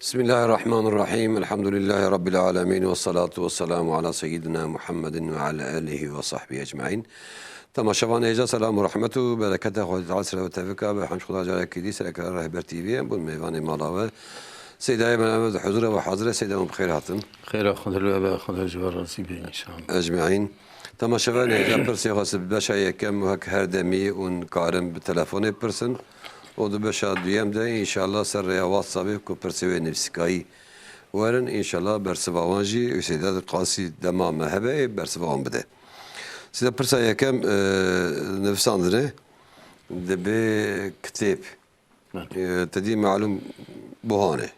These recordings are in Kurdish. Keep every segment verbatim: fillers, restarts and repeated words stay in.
Bismillahirrahmanirrahim. Elhamdülillahi Rabbil alemin. Ve salatu ve selamu ala seyyidina Muhammedin ve ala alihi ve sahbihi ecmain. Temaşevanê hêja, selam û rehmet û bereketa Xwedê Teala ser we tevika be. Hemd Xweda carekî dî sereke Rehber T V em bûn mêvanê mala we. Seydayê me em di huzura we hazir e. Seyda, hûn bi xêr hatin. Xêra Xwedê li we be, Xweda ji we razî be înşallah. Ecmaîn. Temaşevanê hêja, pirsê xwe bi beşa yekem wek her demî hûn karin bi telefonê pirsin. Û di beşa duyem de înşallah ser rêya WhatsAppê ku pirsê wê nivîskayî werin, înşallah bersiva wan jî Seyda Qasî dema me hebe ê bersiva wan bide. Seyda, pirsa yekem, e, nivisandine, dibe kitêb. Belê. E, te dî malûm buhan e.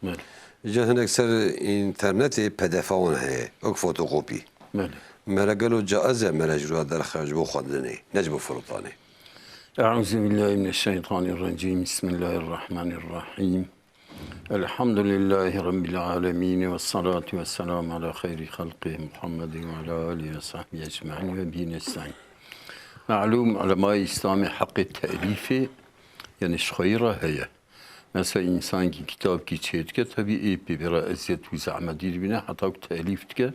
Belê. Ji hinek ser înternetê P D F wan heye, wek fotokopî. Belê. Mere gelo caiz e mere ji we derxe ji bo xwendinê, ne ji bo firotanê? Eûzubillahimineşşeytanirrecîm. Bismillahirrahmanirrahîm. Elhamdülillahi Rabbil alemîn ve salatu ve selamu ala xeyrî xelqî Muhammedin ve ala alihi ve sahbihi ecmaîn ve bihi nestaîn. Malûm, ulemayê Îslamê heqê telîfê, yanî ji xweyî re heye. Mesela, însankî kitabkî çêdike, tevî ê pê vê re eziyet û zehmetî dibîne, heta ku telîf dike.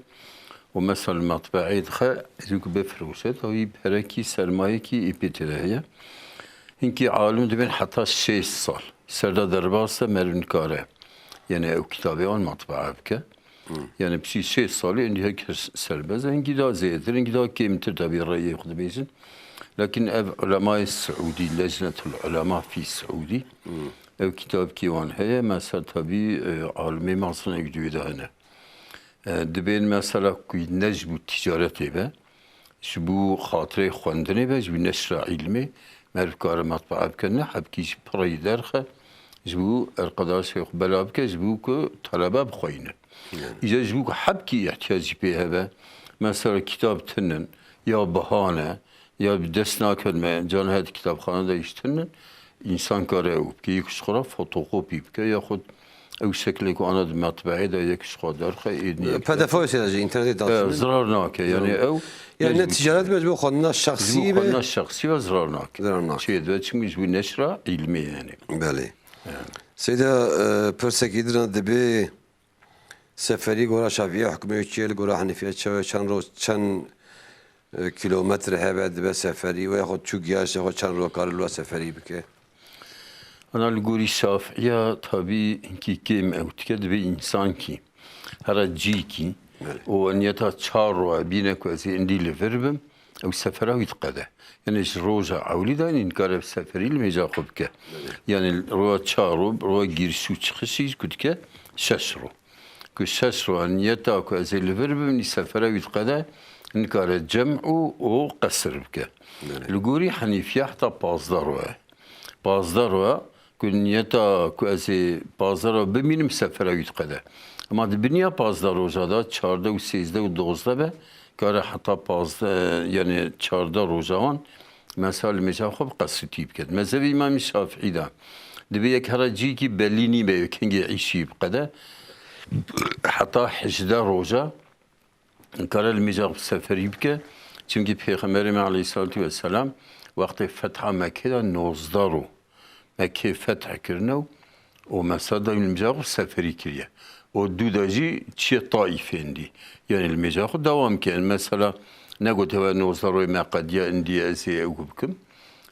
Û mesela, li metbeeyê dixe, ez ê ku bifiroşe, tevî perekî, sermayekî ê pê tê de heye. Hinkî alim dibên heta şêst sal. Ser de derbas e, meriv nikare, yanî ew kitabê wan metbea bike. Hmm. Yanî piştî şêst salî, êndî her kes serbest e. Hinkî daha zêdetir, hinkî daha kêmtir, tevî reyê xwe dibêjin. Lakin ev ulemayê Siûdî, Lejnetul Ulema fî Siûdî, Hmm. ew kitabkî wan heye. Mesela tevî, e, alimê mezin ew di wê de hene. E, dibên mesela ku ne ji bo ticaretê be, ji bo xatirê xwendinê be, ji bo neşra îlmê, meriv kare metbea bike, ne hebkî jî pirî derxe, ji bo erqedaşê xwe bela bike, ji bo ku telebe bixweyne. Yani. Îca ji bo ku hebkî îhtiyacî pê hebe, mesela kitab tinin, ya biha ne, ya bi dest nakevin, me can heye di kitabxane de hiştinin, însan kare ew bike, yek ji xwe re fotokopî bike, yaxud ew şekilê ku ana di metbeeyê de yek ji xwe derxe, ê niyek P D F wê sêde ji înternetê E, datînin. Zirar nake, yani Zirar. ew Yani ne ne ji bo ticaret be, ji bo xwendina ji şexsî bo be. xwendina şexsî ve zirar nake. Zirar nake. Çê dibe, çimkî ji bo neşra îlmê yani. Belê. Yani. Seyda, e, pirsekî din a, dibe seferî gora Şafîye hukmê çi ye, li gora Henîfiye çi ye, çend roj, çend, e, kilometre hebe dibe seferî, we xwe çû giyaştê xwe çend roj kare li we seferî bike? Ana li gorî Şafiya tabî hinkî kêm ew dike, dibe însankî here cîkî Belê. û niyeta çar roje bîne ku ez ê indî li vir bim, ew sefera wî diqede. Yani ji roja ewlî de nî nikare bi seferî li mêja xwe bike. Belê. Yani roja çar ro, roja giriş û çixişî ku dike şeş ro. Ku şeş ro niyeta ku ez ê li vir bim, nî sefera wî diqede, nikare cem û, û qesir bike. Belê. Li gorî Henîfiya heta pazdeh ro ye. Pazdeh ro ye, ku niyeta ku ez ê pazdeh ro bimînim, sefera wî diqede. Ema di biniya pazdeh roja de, çardeh û sêzdeh û dozdeh be, kare heta pazdeh, yani çardeh roja wan, mesela li mêja xwe bi qesrî tî bike. Mezhebê Îmamê Şafîî de, dibe yek here cîkî belî nîbe, yek hingê îşî biqede, heta hejdeh roja, kare li mêja xwe seferî bike. Çimkî Pêxemberê me aleyhissalatu vesselam wextê fetha Mekkê de nozdeh ro Mekkê feth kirine û, û mesela da li mêja xwe seferî kiriye. Û dû de jî çiye Taîfê indî. Yani li mêja xwe dewam kirin. Mesela negote we nozdeh royê me qediya indî ez ê ew bikim.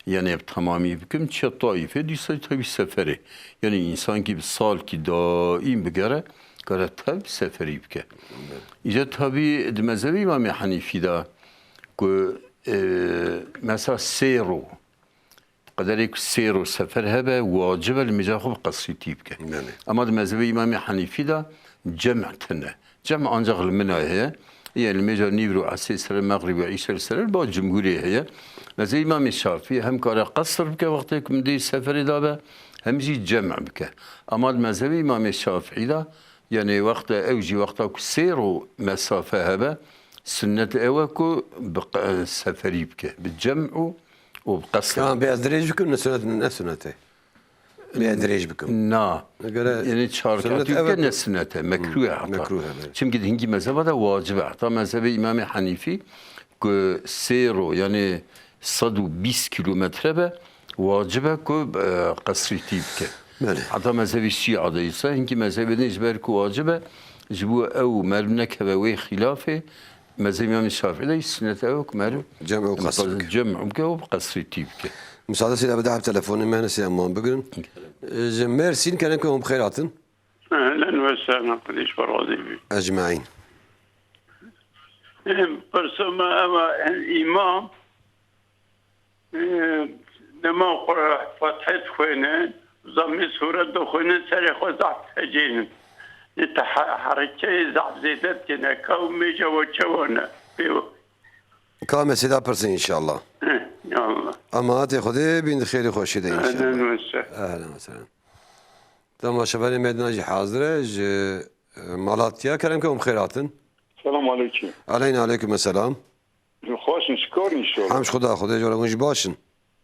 Yani bi temamî bikim, çiya Taîfê, dîsa tevî seferê. Yani însankî bi salkî daîm bigere, kare tev seferî bike. Îca tabî di mezhebê Îmamê Henîfî de ku, e, mesela sê ro, qederê ku sê ro sefer hebe, wacib e li mêja xwe bi qesrî tî bike. Belê. Ema di mezhebê Îmamê Henîfî de cem tune. Cem ancak li mina heye. Yên li mêja nîvro esê sere, mexrîb û îşe sere li ba cumhurê heye. Mezhebê Îmamê Şafî hem kare qesr bike wextê ku min dê seferê de be, hem jî cem bike. Ama di mezhebê Îmamê Şafî de, yani wexta ew jî wexta ku sê ro mesafe hebe, sunnet ew e ku bi qe-, seferî bike, bi cem û, û bi qesr. Tamam, bê ez dirêj bikim, ne sunnet, ne sunnet e. Bê ez dirêj bikim. Na. Egere Yani çarketî bike ne sunnet e, mekrûh e heta. Mekrûh e, evet. Çimkî di hingî mezheba de wacib e. Heta mezhebê Îmamê Henîfî ku sê ro, yani sed û bîst kilometre be, wacib e ku, e, qesrî tî bike. Belê. Heta mezhebê Şîa de îsa, hinkî mezhebê din ji ber ku wacib e, ji bo ew meriv nekeve wê xîlafê, mezhebê Îmamê Şafîî de sünnet ew ku meriv Cem ew qesr bike. Cem bike û qesrî tî bike. Müsaade seyda bide, hep telefonê me hene seyda man bigirin. Ji Mersîn kerem ke hûn bi xêr hatin. Ehlen ve sehlen, Xwedê ji we razî bî. Ecmaîn. Em, pirsa me ev e, em îmam, e, dema xwe Fatihê dixwêne, zammê sûret dixwêne, serê xwe zehf dihecênin. Lê te he-, herekeyê zehf zêde dikene, ka û mêja we çawa ne? Pê we. Ka me sêda pirsin înşallah. Heh, ya Allah. Emanetê Xwedê bîn di xêrî xweşî de înşallah. Ehlen ve sehlen. Ehlen ve sehlen. Temaşevanê me dina jî hazir e ji, e, Malatya. Kerem ke hûn bi xêr hatin. Selam aleyküm. Aleyna aleyküm selam. Xweş in, şikar in inşallah. Hem ji Xuda, Xwedê ji we re hûn jî baş in.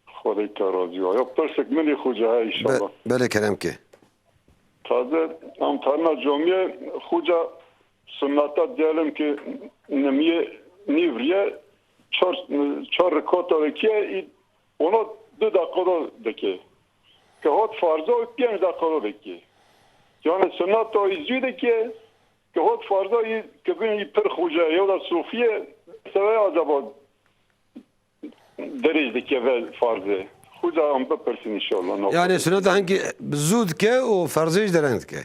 Xwedê te razî be. Ya pirsek min ê xoca he inşallah. Be-, belê kerem ke. Taze em tarina camiyê xoca sunneta diyelim ki nimiyê nîvriye çar, çar rekata vekiye, î ona du dakika da dike. Ke hat farza pênc dakika da dike. Yani sunneta î zû dike, ke hat farza î, ke bin î pir xoca ya da sofiye, seve acaba derêj dikeve farzê. Xuda em bipirsin inşallah. Yani sünnet hingî zû dike û ferzê jî dereng dike.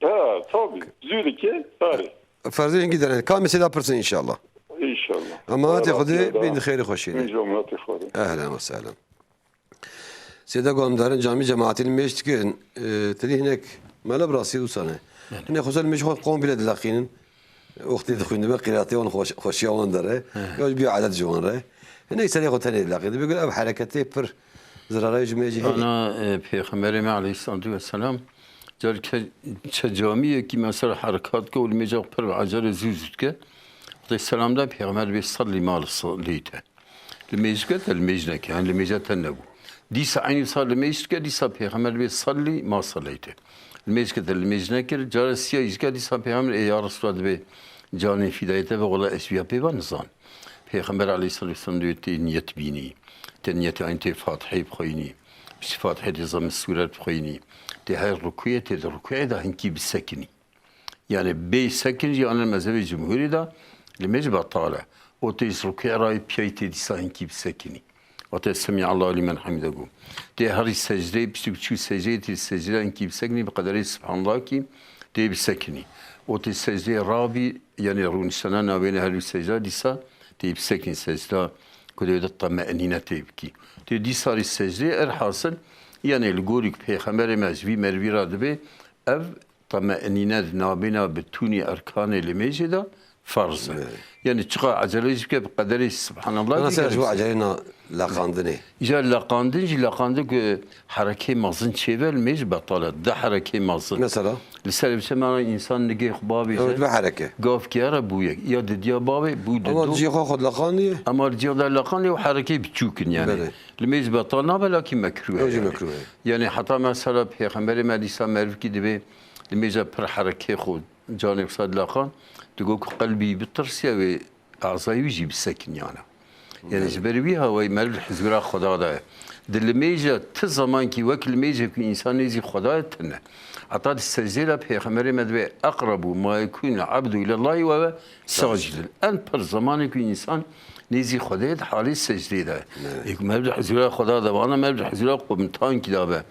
Ha, tabii. Zû dike, tabii. Ferzê hingî dereng. Ka me sêda pirsin inşallah. İnşallah. Emanetê Xwedê bîn di xêrî xweşî de. Min ji emanetê Xwedê. Ehlen ve sehlen. Sêda guhamdarin camî cemaatî li mêj dikin, e, tedî hinek mele bi rastî wisa ne. Belê. Hinek xwesa li mêj xwe komple dileqînin. Wextê dixwînibe qîratê wan xweş-, xweşiya wan dere. He. Ya jî bî edet ji wan re. Hinek serê xwe tenê dileqînin. Dibê gul ev hereketê pir zirarayê ji mêjê heye. Ana, e, Pêxemberê me aleyhissalatu vesselam car ke-, çe camiyekî mesela herekat ke û li mêja pir bi ecele zû zû dike. Wextê selam da Pêxember bê sellî ma li saleyte. Li mêj dike te li mêj neke, yani li mêja te nebû. Dîsa eynî wisa li mêj dike, dîsa Pêxember dibê sellî ma selleyte. Li mêj dike te li mêj nekir, cara siyayî dike, dîsa Pêxember ê ya Resulallah dibê canê fîdayê te be, wela ez vîya pê ve nizan. Pêxember aleyhissalatu vesselam dibê tê niyet bînî, tê niyetê eynî tê Fatihê bixwînî, piştî Fatihê tê zammê sûret bixwînî, tê her rukûyê tê di rukûyê de hinkî bisekinî. Yani bê sekin jî ana mezhebê cumhurî de li mêj betal e. O tê ji rukûyê rayê piyayî tê dîsa hinkî bisekinî. O tê semî Allahu lîmen hemîde got. Tê herî secdeyê, piştî ku çû secdeyê tê secdeyê hinkî bisekinî, bi qederê subhanallah kî tê bisekinî. O tê secdeyê rabî, yani rûniştana navêne her du secda dîsa tê bisekinî secda ku dê de temenîne tê bikî. Tê dîsa rî secdeyê erhasil, yani li gorî ku Pêxemberê me ji vî merivî re dibê, ev temenîne di nabêna bitûnî erkanê limêjê de ferz e. Evet. Yani çiqa ecelê jî bike bi qederê subhanallah. Ana ser ji bo ecelê na leqandinê. Îcar leqandin jî leqandin ku herekê mezin çêve limêj betal e. Di herekê mezin. Mesela? Li ser biçe me însan nigê xwe bavêje. Evet, bi hereke. Gavkê re bûye. Ya didiya bavê bû didu. Ama cihê xwe xwe leqandiye. Ama cihê de leqandiye û herekê biçûk in yani. Belê. Limêj betal nabe, lakî mekruh e. Ew jî yani. Mekruh e. Yani heta mesela Pêxemberê me dîsa merivkî dibê limêja pir herekê xwe canê wisa dilaqan, digot ku qelbî bitirsiya wê ezayê wî jî bisekiniyana. Yani ji ber wî hawayî meriv li hizûra Xweda de ye. Di limêja ti zamankî wek limêjê ku însan nêzî Xweda ye tune. Heta di secdê de Pêxemberê me dibê, "Eqrebu ma yekûnul abdu ilallahî ve huve sacidun." En pir zamanê ku însan nêzî Xwedê di halê secdê de. Evet. Ê ku meriv di hizûra Xweda de be, ana meriv di hizûra qumtankî de be.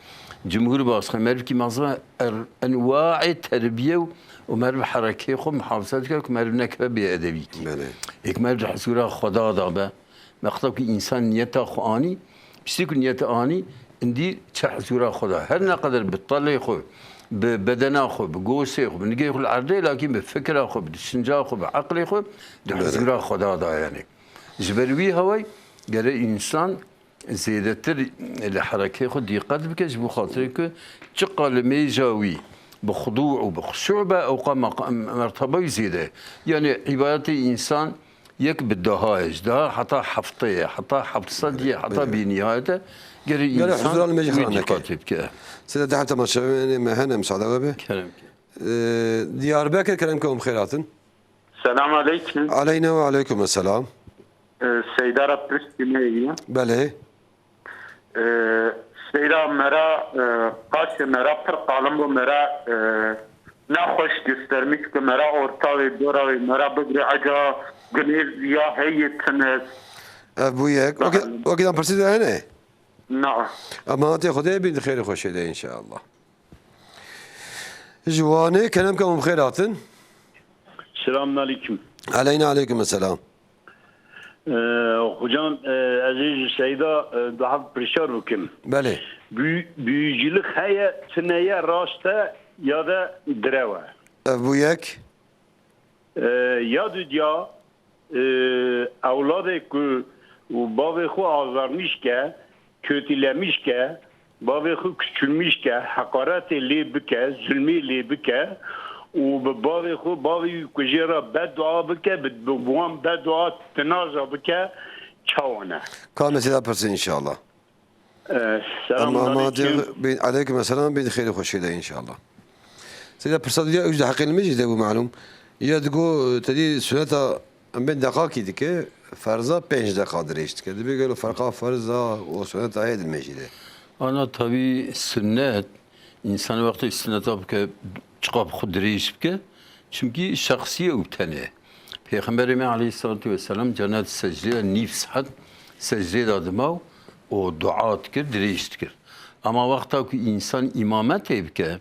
Cumhur baskı, meriv kî mazlum er-, enwaê terbiye û, û meriv herekê xwe muhafaza dike ku meriv nekeve bêedebî kî. Belê. Ê ku meriv di hizûra Xweda de be, wexta ku însan niyeta xwe anî, piştî ku niyeta anî, îndî çe hizûra Xweda. Her ne qeder bi telê xwe, bi bedena xwe, bi goşê xwe, bi nigê xwe li erdê, lakîn bi fikra xwe, bi düşünca xwe, bi eqlê xwe, di Belê. Hizûra Xweda de yani. Ji ber wî hawayî gere însan zêdetir li herekê xwe dîqet bike, ji bo xatirê ku çiqa limêja wî bi xudû û bi xuşû be, ewqa meqa-, merteba wî zêde ye. Yani îbadetê însan yek bi daha ye, ji daha heta heftê ye, heta heft sed ye, heta Belê. Bênihayet e. Gere Gere însan huzura limêjê wî xwe neke. Dîqetê bike. Seyda, deh temaşevanê me hene, müsaade we be. Kerem ke. Ee, Diyarbekir, kerem ke hûn bi xêr hatin. Selam aleyküm. Aleyna ve aleyküm selam. Ee, Seyda re pirsî me ye. Belê. Ee, Seyda mera, e, qaşê mera pir qalim bû, mera, e, nexweş göstermiş ki mera orta wê, dora wê, mera bigre eca gunêz ya heye tine. Ev bû yek. Wekî, wekî dan pirsî de hene? Na. Emanetê Xwedê bin xêrê xweşê de inşallah. Ji Wanê Kerem ke hûn bi xêr hatin. Selamun aleyküm. Aleyna aleyküm selam. Ee, hocam, e, ez ê ji Seyda, e, daha pirşar bikim. Belê. Büyü-, büyücülük heye, tineye, raste ya da direwe. Ev bû yek. Ee, ya düdya, e, ewladê ku û bavê xwe azarmiş ke, kötülemiş ke, bavê xwe küçülmüş ke, hakaretê lê bike, zulmê lê bike û bi bavê xwe, bavê wî ku jê re beddua bike, bi, bi wan beddua tinaja bike, çawa ne? Ka mesela pirsin inşallah. Ee, selamun Ama, ama aleyküm. Bin, aleyküm selam, bin xêrê xweşê de inşallah. Seyda pirsa diya, üç de heqê limêjî de bû malum. Ya digo, tedî suneta em bên deqakî dike, ferza pênc deqa dirêj dike. Dibê gelo ferqa ferza û suneta heye di limêjî de. Ana tabii sünnet, insan wextê sünneta bike, çiqa bi xwe dirêj bike. Çimkî şexsî ye û tenê. Pêxemberê me aleyhissalatu vesselam cana di secdê de nîv saet secdê de dima û dua dikir, dirêj dikir. Ama wexta ku însan îmametê bike,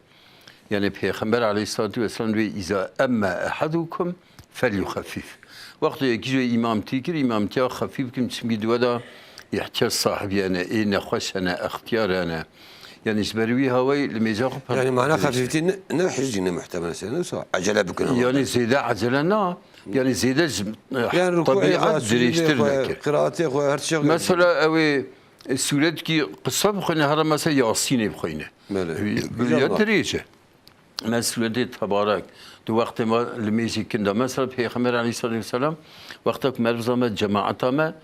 yani Pêxember aleyhissalatu vesselam dibê, "Îza emme ehadukum felyuxeffif." Wexta yekî ji wê îmamtî kir, îmamtiya xefîf bikin, çimkî di we de îhtiyar sahibî hene, ê nexweş hene, extiyar hene. Yani ji ber wî hawayî limêja xwe pir Yani mana dirêj xefîftî ne, ne hicrî ne muhtemel sene, wisa acele bikin ama. Yani zêde acele na. Yani zêde ji, eh, Yani rukûê xwe, tabiat sicûdê dirêjtir xwe, nekir. Qiraatê xwe, her tiştek Mesela ew ê, e, sûretkî qisa bixwîne, hera mesela Yasînê bixwîne. Belê. Ew, Güzel ya laf. Dirêj e. Me sûretê Tebarek, di wextê me limêjî kin de. Mesela Pêxember aleyhissalatu vesselam, wexta ku meriv zame cemaeta me,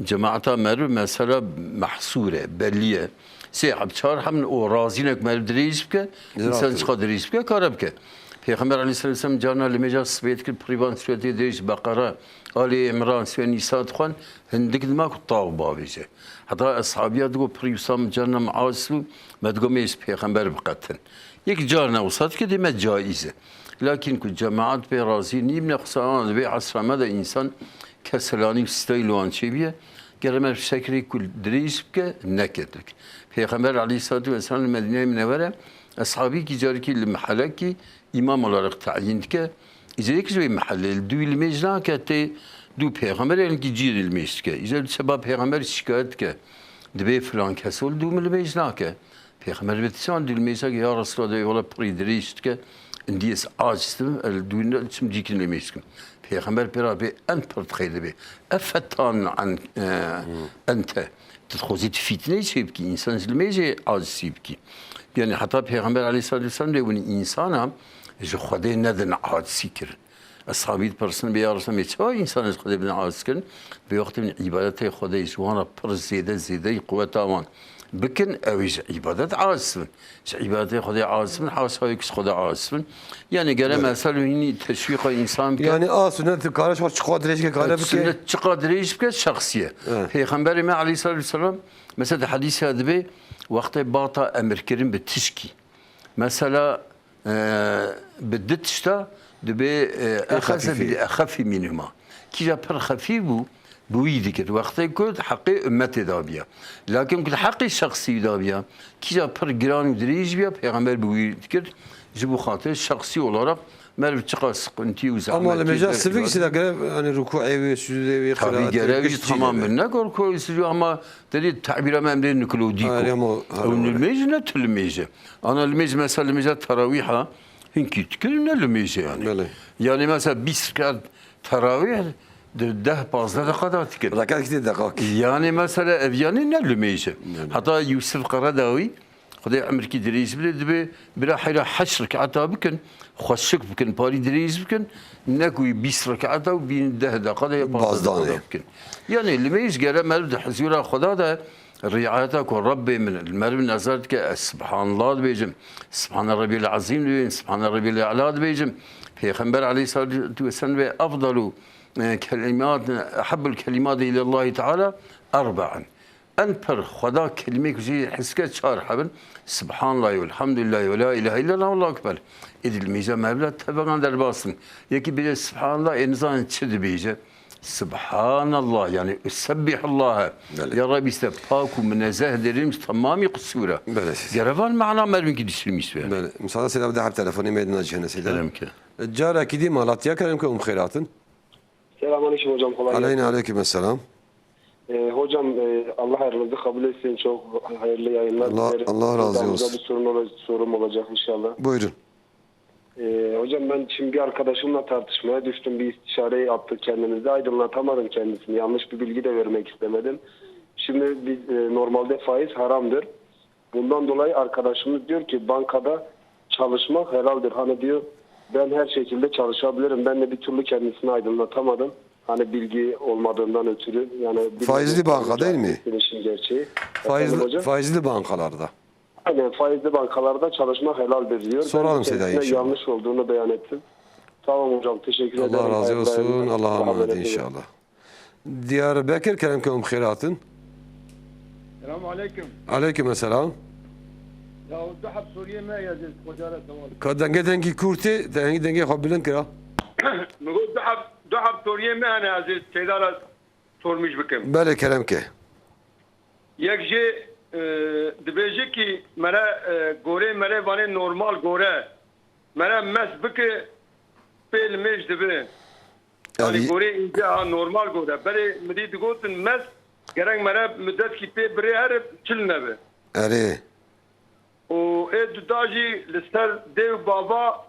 Cemaeta meriv mesela mehsûr e, belî ye. Sê heb çar hebin û razî ne ku meriv dirêj bike, Ziraat însan bike. Çiqa dirêj bike, kare bike. Pêxember aleyhisselam carna limêja sibê dikir, pirîvan sûretê dirêj Beqere, Alî Îmran, sûret Nîsa dixwend, hindik dima ku tav bavêje. Heta eshabiya digot, pirî wisa min carna min aciz bû, me digot, mêj pêxember biqetin. Yek carna wisa dike, dê me caiz e. Lakin ku cemaat pê razî nîbne, xusana di vê esra me de însan keselanî û stayî li wan çêbûye, gere me şeklê ku dirêj bike, neket bike. Pêxember aleyhissalatu vesselam li Medîneyê Minewere, eshabîkî carikî li mihelekî îmam olarak tayîn dike. Îca yek ji wê mihelê li dû limêj nake, tê dû pêxember yanî kî cî limêj dike. Îca diçe ba pêxember şikayet dike. Dibê filan keso li dû min limêj nake. Pêxember bê çawan dû limêjek, ya Resulallah, dê wela pirî dirêj dike, indî ez aciz dibim, ez li dû ne çim dîkin limêj dikim. Pêxember pê re bê en pir dixê dibê. Efetan an, e, ente. Tu dixwazî tu fîtneyê çê bikî, însan ji limêjê acizî bikî. Yani heta Pêxember aleyhissalatu vesselam dê winî însana ji Xwedê nedin acizî kirin. Eshabî dipirsin, bê ya Resulallah, çawa însanê ji Xwedê bin aciz kirin? Vê wextê min îbadetê Xwedê ji wan re pir zêde, zêdeyî quweta wan bikin, ew ê ji îbadet aciz bin. Ji îbadetê Xwedê aciz bin, haşa wê ku ji Xwedê aciz bin. Yani gere Evet. Mesela hînî teşwîqa însan bike. Yani a sunet kare ji xwe çiqa dirêj ke kare Evet, bike. Sunet çiqa dirêj bike, şexsî ye. Evet. Pêxemberê me aleyhissalatu vesselam, mesela di hedîsê de dibê, wextê bata emirkirin bi tişkî. Mesela, e, bi du tişta dibê, e, Ê exeze xefîfî. Bi exefî mînhuma. Kîja pir xefîf bû, bi wî dikir. Wextê ku di heqê ummetê dabiya. Lakin ku di heqê şexsî dabiya, kîja pir giran û dirêj biya, pêxember bi wî dikir. Ji bo xatir şexsî olarak meriv çiqa sıkıntı û Ama zehmetî limêja derkeve. Sivik sî de gere, yani rukûê wê, sicûdê wê, Tabii qiraatê, gere wî giştî tamam de. Bin. Ne gor ku sicû ama Derê tabîra me em dê niklodî Ayrı ku. Ama, Ew ha, limêj ne tu limêj e. Ana limêj mesela limêja terawîha hinkî dikir ne limêj e yani. Belê. Yani mesela bîst rekat terawîh di deh pazdeh deqa da dikir. Rekat kitê deqa ki. Yani mesela ev yani ne limêj e. Yani. Heta Yusuf Karadawî, Xwedê emrkî dirêj bide, dibe bira heyra heşt rekata bikin, xweşik bikin, parî dirêj bikin, ne ku wî bîst rekata û bîn deh deqa de ya pazdeh deqa da bikin. Yani limêj gere meriv di huzûra Xweda de Riayeta ku Rebbê min li meriv nezar dike, ez Subhanallah dibêjim, Subhane Rebbiyel Azîm dibêjim, Subhane Rebbiyel E'la dibêjim. Pêxember aleyhissalatu vesselam ve afdalu, e, kelimat, ehabbul kelimat ilallahi teala erbaen. En pir Xweda kelîmê ku jî his ke çar hebin. Subhanallah, elhamdülillah, ve la ilahe illallah, Allahu ekber. Êdî li mêja me bila tevegan derbas in. Yekî bêje Subhanallah, ê nizanin çi dibêje. Subhanallah, yani Usebbihullahe. Belê. Ya Rabbi, işte pak û minezeh derim tamamî qusûra. Belê. Gere van mana merminkî dişirmîs be. Belê. Misala seyda, bi dehab telefonê me dina cihene seyda. Kerem ke. Carekî dî malatya kerem ke um xêratin. Selamünaleyküm hocam, kolay gelsin. Aleyna aleyküm esselam. Ee, hocam, e, Allah hayrınızı kabul etsin. Çok hayırlı yayınlar Allah, dilerim. Allah razı Hocamıza olsun. Bir sorun ola-, sorum olacak inşallah. Buyurun. Ee, hocam, ben şimdi bir arkadaşımla tartışmaya düştüm. Bir istişare yaptık kendimizde. Aydınlatamadım kendisini. Yanlış bir bilgi de vermek istemedim. Şimdi biz, e, normalde faiz haramdır. Bundan dolayı arkadaşımız diyor ki bankada çalışmak helaldir. Hani diyor, ben her şekilde çalışabilirim. Ben de bir türlü kendisini aydınlatamadım. Hani bilgi olmadığından ötürü, yani bilmiyorum. Faizli banka değil mi? Faizli, efendim hocam? Faizli bankalarda. Aynen, faizli bankalarda çalışmak helaldir diyor. Soralım Seyda inşallah. Ben de kendisine yanlış olduğunu beyan ettim. Tamam hocam, teşekkür ederim. Allah razı olsun. Hayırlı yayınlar. Allah'a emanet olun. Diyarbekir, kerem ke um xêratin. Selamun aleyküm. Aleyküm esselam. Ya, du heb soriyê me ya, ez xwecare sewal. Ka dengê dengî kûrtê, dengê, dengê xwe bilind kira. Min got du heb, du heb soriyê me hene, ez ê seyda re sormîş bikim. Belê, kerem ke. Yek jê, e, dibêje ki mere, e, gorê mere vanê normal gore. Mere mes bike pê li mêj dibe. Yanî gorê înce ha normal gore. Belê min dî digotin mes gerek mere midetkî pê birê here çil nebe. Erê. Û ê duda jî li ser dê û bava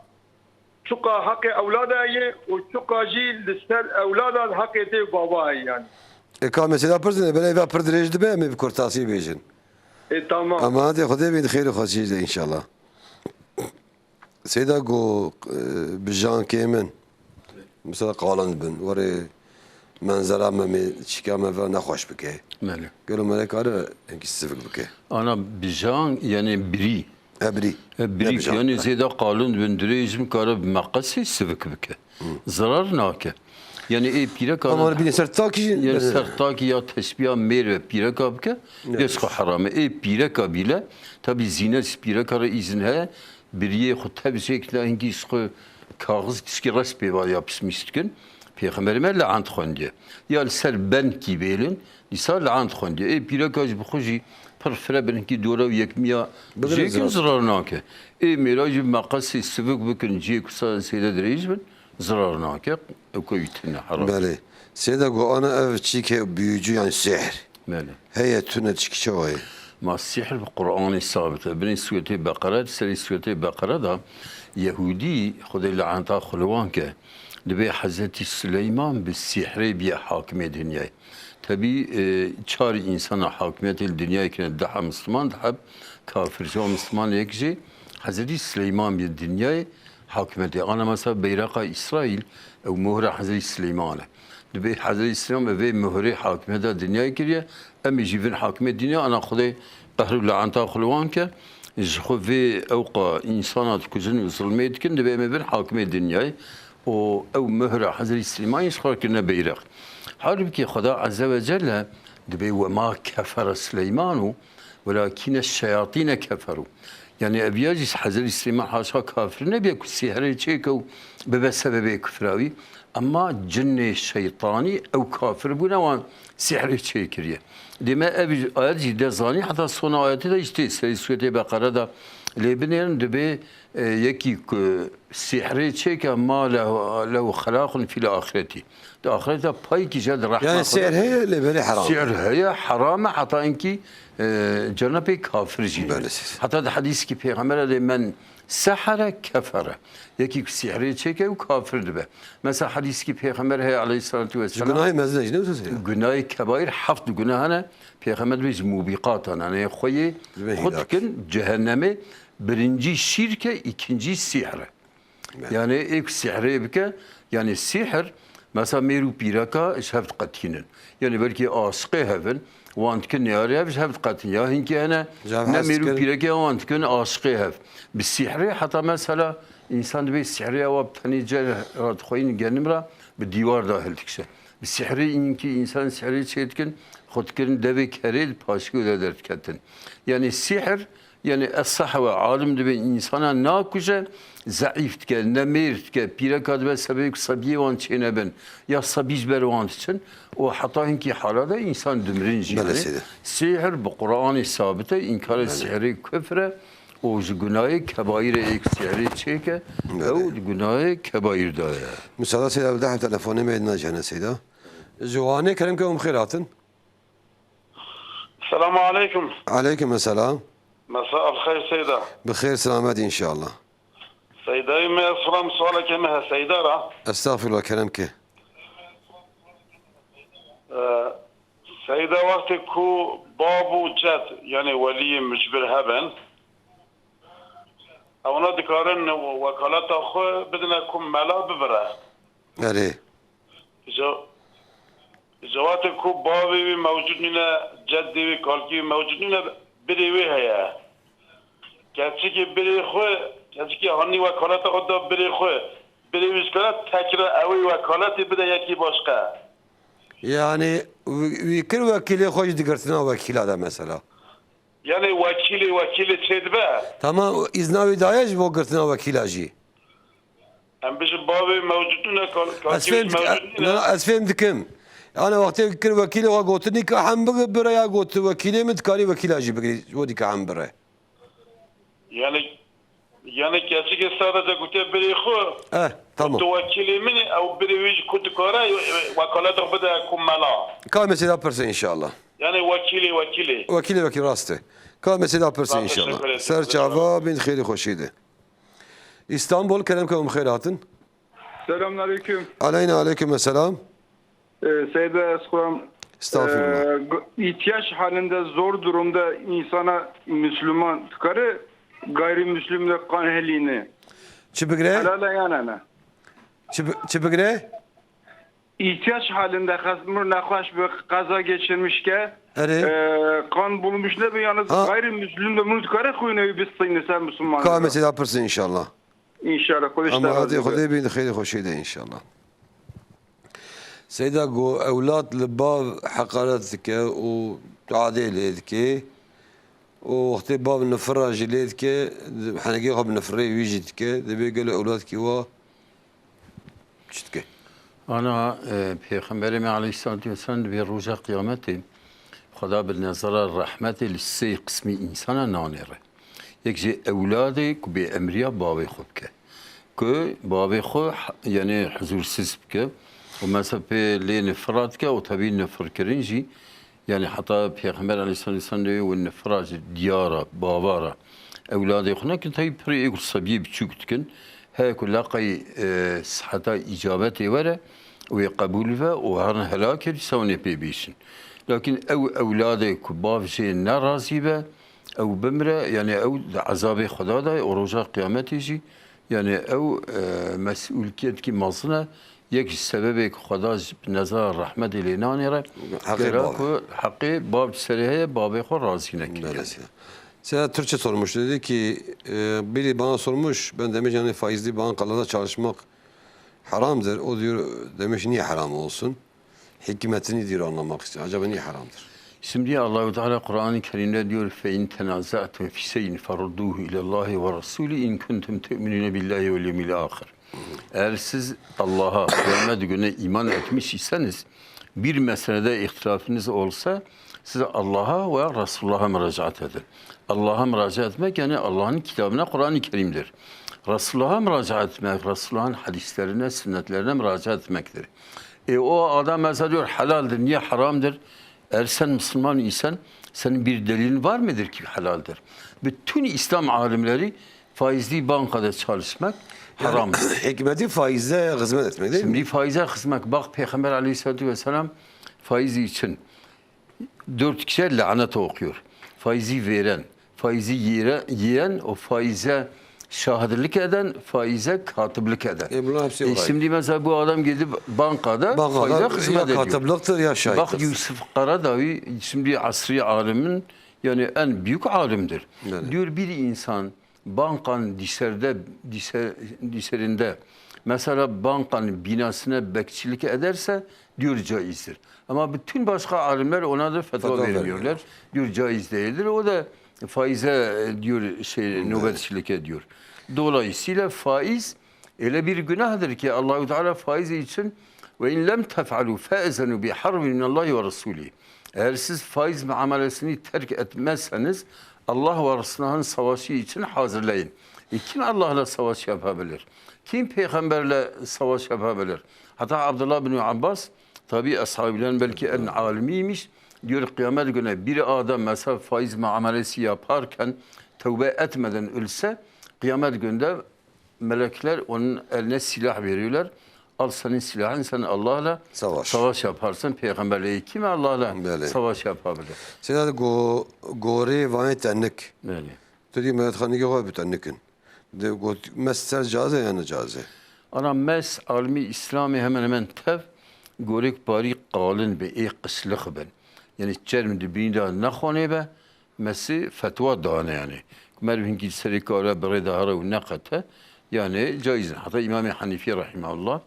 çuqa heqê ewlada ye û çuqa jî li ser ewlada heqê dê û bava heye yanî. E, ka mesela pirsine, belê eva pir dirêj dibe, em ê bi kurtasî bêjin. E, tamam. Ama hadi Xwedê bîn xêr û xweşî de inşallah. Seyda got, e, bijankê min, mesela qalind bin, werê menzera me mê çîka me ve nexweş bike. Belê. Gelo me kare hinkî sivik bike. Ana bijan, yani birî. E, birî. E, birî, ne bijan, yani zêde qalind bin, dirêj bin, kare bi meqesê sivik bike. Hı. Zarar nake. Yani ê pîreka... Ama bîne ser takî jî, yani ser takî ya teşbîha mêr ve pîreka bike, ne, geç xwe herame. Ê pîreka bîle, tabi zîne pîreka re îzin heye, biriyê xwe tev jêkine, hingî ji xwe kaxiz tişkî res pê va ya pismîs dikin. Pêxemberê me le'ent xwendiye. Ya li ser benkî bêlin, dîsa le'ent xwendiye. Ê pîreka jî bi xwe jî pir fire bin, hingî dore û yekmiya jêkin, zirar nake. Ê mêra jî bi meqesê sivik bikin, cihê ku sa-, sêde dirêj bin, zirar nake. Ew kewî tune, heram. Belê. Sêde got, ana ev çîke büyücü, yani sihr. Belê. Heye tune çi çawa ye? Ma sihr bi Qur'anê sabit e. Binê Sûretê Beqere, serê Sûretê Beqere de Yehûdî, Xwedê le'enta xwe li wan ke, dibê Hezretî Sileyman bi sihrê biye hakimê dinyayê. Tebî, e, çar însana hakimiyetê li dinyayê kirine, du heb Misliman, du heb kafir. Ji wan Misliman yek jî Hezretî Sileyman biye dinyayê hakimiyetê. Ana mesela beyraqa Îsraîl, ew mohra Hezretî Sileyman e. Dibê Hezretî Sileyman bi vê mohrê hakimiyeta dinyayê kiriye, em ê jî bin hakimê dinya, ana Xwedê qehr û le'enta xwe li wan ke, ji xwe vê ewqa însana dikujin û zilmê dikin, dibê em ê bin hakimê dinyayê. Û ew mohra Hezretî Sileyman jî ji xwe kirine beyreq. Halbûkî Xweda Azze ve Celle dibê, "Ve ma kefere Sileymanu, welakîne şeyatîne keferû." Yani ev ya jî Hezretî Sileyman haşa kafir nebiye ku sîhrê çêke û bibe sebebê kufra wî. Ema cinê şeytanî ew kafir bûne, wan sîhrê çêkiriye. Dême ev ayet jî de zanî, heta sona ayetê de jî tê serê Sûretê Beqere de lê binêrin, dibê, e, yekî ku sîhrê çêke ma lehu, lehu xelaqun fîl axireti. Di axireta payekî jî di rehma Xwedê. Yani sihr heye, lê belê heram e. Sihr heye, heram e, heta inkî, e, cana pê kafir jî. Belê. Heta di hedîskî pêxember de men sehere kefere. Yekî ku sihrê çêke û kafir dibe. Mesela hedîskî pêxember heye aleyhissalatu vesselam. Ji gunahê mezin e jî ne wisa seyda? Gunahê kebaîr heft gunah hene. Pêxember dibê ji mubîqatan, yani xweyê xwe dikin cehennemê, birincî şîrke, îkincî sihr e. Yani ê ku sihrê bike, yani sihr, mesela mêr û pîreka ji hev diqetînin. Yani belkî aşiqê hev in, wan dikin neyarê hev ji hev diqetin. Ya hinkî hene ne mêr û pîrekê wan dikin aşiqê hev. Bi sihrê heta mesela însan dibê sihrê ewa bi tenê cere re dixweyîn genim re bi dîwar de hildikişe. Bi sihrê înkî însan sihrê çêdikin, xwe dikirin devê kerê, di paşkê de derdiketin. Yanî sîhr, yanî es-sehwe, alim dibê însana nakuje, zeîf dike, nemêr dike, pîreka dibe sebebê ku sebiyê wan çênebin, ya sebî ji ber wan diçin û heta hinkî hala de însan dimirin jî. Belê yanî seyda. Sîhr bi Qur'anê sabit e, înkarê Belê. Sihrê kufr e. û ji gunahê kebaîrê êk sîhrê çêke, Belê. Ew di gunahê kebaîr de ye. Misala seyda, bi deh telefonê me nacihne seyda. Ji Wanê kerem ke hûn bi xêr hatin. Selamu aleykum. Aleykum selam. Mesa el xeyr seyda. Bi xêr selamet inşallah. Seydayê me, ez xwe sualeke me he seyda ra. Estağfirullah, kerem ke. Ee, Seyda, wextê ku bav û ced, yanî weliyê mucbir hebin, ewna dikarin wekaleta xwe bidine ku mela bibire. Erê. Ji, ji wextê ku bavê wî mewcud nîne, cedê wî, kalkê wî mewcud nîne, birê wê heye. Keçikê birê xwe, keçikê hanî wekaleta xwe da birê xwe, birê wî ji kare tekra ewê wekaletê bide yekî başqe. Yani wî, wî kir wekîlê xwe jî di girtina wekîla de mesela. Yani wekîlê, wekîlê çêdibe. Tamam, îzna wî daye ji bo girtina wekîla jî. Em bijin bavê mewcud nîne, kal-, Ez kalkê fêm wî dik-, mewcud nîne. Na, ez fêm dikim. Ana wextê kir wekîlê xwe gotin, nîka hem bigi bire ya got wekîlê min dikarî wekîla jî bigirî, ji bo dîka hem bire. Yani, yani keçikê sadece gotiye birê xwe. Eh, tamam. Tu wekîlê min î, ew birê wî jî ku dikare, e, wekaleta xwe bide ku mela. Ka mesela pirse inşallah. Yani wekîlê, wekîlê. Wekîlê, wekîl, rast e. Ka mesela pirse inşallah. Teşekkür ederim. Ser çava bin xêrî xweşî de. İstanbul, kerem ke hûn bi xêr hatin. Selamünaleyküm. Aleyna aleyküm selam. Ee, Seyda Eskuram, Estağfirullah. Ee, g-, ihtiyaç halinde, zor durumda insana Müslüman tıkarı gayrimüslim de kan helini. Çi bigre? Helal yanana. Çi bi-, çi bigre? İhtiyaç halinde xes-, mir nexweş bir kaza geçirmiş ke, Erê. Ee, kan bulunmuş ne bir yalnız Ha. gayrimüslim de bunu tıkarı kuyunu bir sıyını sen Müslüman. Ka mesela pirsin inşallah. Înşallah, Xwedê ji te Ama razî hadi be. Xwedê bîn xêrê xweşê de înşallah. Seyda, ku ewlad li bav heqaret dike û tadê lê dike û wextê bav nifira jî lê dike, henekê xwe bi nifirê wî jî dike, divê gelo ewladkî wa çi dike? Ana, e, Pêxemberê me aleyhissalatu vesselam dibê roja qiyametê Xweda bi nezara rehmetê li sê qismî însana nanêre. Yek jê ewladê ku bêemriya bavê xwe bike. Ku bavê xwe h-, yanî huzûrsiz bike. Û mesela pê lê nifira dike û tevî nifirkirin jî, yanî heta Pêxember aleyhisselatu vesselam dê wê nifira ji diyara, bavara ewladê xwe nekin, tevî pirê êk sebiyê biçûk dikin. Heye ku leqey, e, siheta îcabetê were, wê qebûl be û herin helakê dîsa hûn ê pê bêjin. Lakin ew ewladê ku bav jê ne razî be, ew bimire, yanî ew di ezabê Xweda de ye û roja qiyametê jî, yanî ew, e, mesûlkiyetekî mezin e. Yek ji sebebê ku Xweda ji bi nezara rehmetê lê nanêre, Heqê gera bav e. ku heqê bav ji serê heye, bavê xwe razî nekiriye. Belê. Seyda Türkçe sormuş, dedi ki, e, biri bana sormuş, ben demiş yani faizli bankalarda çalışmak haramdır. O diyor, demiş niye haram olsun? Hikmetini diyor anlamak istiyor. Acaba niye haramdır? Şimdi Allahu Teala Kur'an-ı Kerim'de diyor, "Fe in tenaza'tum fi şey'in ferudduhu ilallahi ve rasuli in kuntum tu'minune billahi vel yevmil ahir." Eğer siz Allah'a, kıyamet gününe iman etmiş iseniz, bir meselede ihtilafınız olsa, siz Allah'a ve Resulullah'a müracaat edin. Allah'a müracaat etmek yani Allah'ın kitabına, Kur'an-ı Kerim'dir. Resulullah'a müracaat etmek, Resulullah'ın hadislerine, sünnetlerine müracaat etmektir. E, o adam mesela diyor, helaldir, niye haramdır? Eğer sen Müslüman isen, senin bir delilin var mıdır ki helaldir? Bütün İslam alimleri faizli bankada çalışmak Yani, haramdır. Hikmeti faize hizmet etmek değil mi? Şimdi faize hizmet. Bak, Peygamber aleyhissalatu vesselam faiz için dört kişiye lanet okuyor. Faizi veren, faizi yere-, yiyen, o faize şahitlik eden, faize katiplik eden. E, bunlar hepsi E, var. Şimdi mesela bu adam gidip bankada Bankada faize ya hizmet ediyor. katipliktir ya şahittir. Bak Yusuf Karadavi, şimdi asri alimin, yani en büyük alimdir. Evet. Diyor bir insan bankan dîserde, dîse-, dîserinde, mesela bankan binasına bekçilik ederse diyor caizdir. Ama bütün başka alimler ona da fetva Fetva vermiyorlar. vermiyor. Diyor caiz değildir. O da faize, e, diyor şey, Evet. nöbetçilik ediyor. Dolayısıyla faiz öyle bir günahdır ki Allahu Teala faiz için "Ve in lem tef'alu fe'zenu bi harbin minallahi ve rasulih." Eğer siz faiz muamelesini terk etmezseniz Allah ve Resulü'nün savaşı için hazırlayın. E, kim Allah'la savaş yapabilir? Kim peygamberle savaş yapabilir? Hatta Abdullah bin Abbas, tabi ashabilerin belki en alimiymiş, diyor kıyamet günü bir adam mesela faiz muamelesi yaparken tövbe etmeden ölse, kıyamet günde melekler onun eline silah veriyorlar. Al senin silahın, sen Allah'la Savaş. savaş yaparsın, peygamberle. Kim Allah'la Belê. savaş yapabilir? Seyda go, gorê vanê te nik. Belê. Tu dî Mehmet Xanî xwe bi te nikin. De got, mes ser caze ya ne caze? Ana mes almî Îslamê hemen hemen tev gorêk parî qalin be, ê qişlix bin. Yani çerm di bînî de nexwanê be, mesî fetwa dane yani. Ku meriv hinkî serê kare bi rê de here û neqete, yani caiz in. Heta Îmamê Henîfî rahimehullah,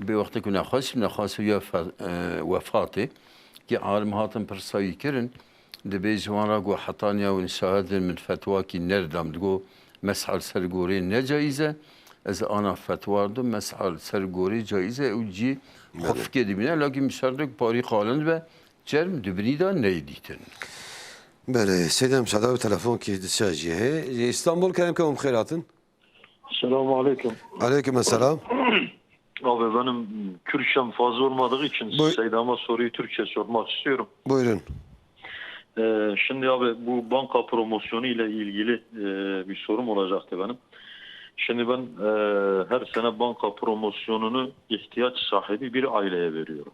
bê wextê ku nexweş, nexweş ya fe-, e, wefatê, ki alim hatin pirsa wî kirin, dibê ji wan re got, heta niya win şahidin min fetwakî nerdam. Digo, mes'al ser gorê ne caiz e. Ez ana fetwa dim, mes'al ser gorê caiz e. Ew cî Belê. xufkê dibîne, lakin bi şertek parî qalin be, çerm dibinî de neyê dîtin. Belê, Seydem Şada bi telefonkî dişa jî heye. Ji Îstanbul kerem ke hûn bi xêr hatin. Selamun aleyküm. Aleyküm selam. Abi benim Kürtçem fazla olmadığı için Buyur. Seydam'a soruyu Türkçe sormak istiyorum. Buyurun. Ee, şimdi abi bu banka promosyonu ile ilgili e, bir sorum olacaktı benim. Şimdi ben e, her sene banka promosyonunu ihtiyaç sahibi bir aileye veriyorum.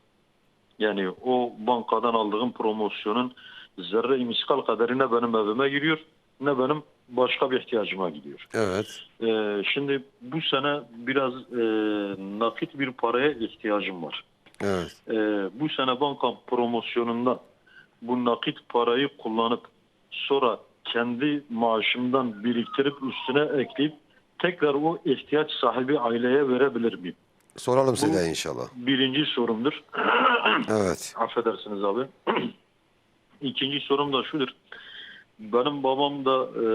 Yani o bankadan aldığım promosyonun zerre-i miskal kaderi ne benim evime giriyor, ne benim başka bir ihtiyacıma gidiyor. Evet. Ee, şimdi bu sene biraz e, nakit bir paraya ihtiyacım var. Evet. Ee, bu sene banka promosyonundan bu nakit parayı kullanıp sonra kendi maaşımdan biriktirip üstüne ekleyip tekrar o ihtiyaç sahibi aileye verebilir miyim? Soralım Bu Seyda inşallah. birinci sorumdur. Evet. Affedersiniz abi. İkinci sorum da şudur. Benim babam da e,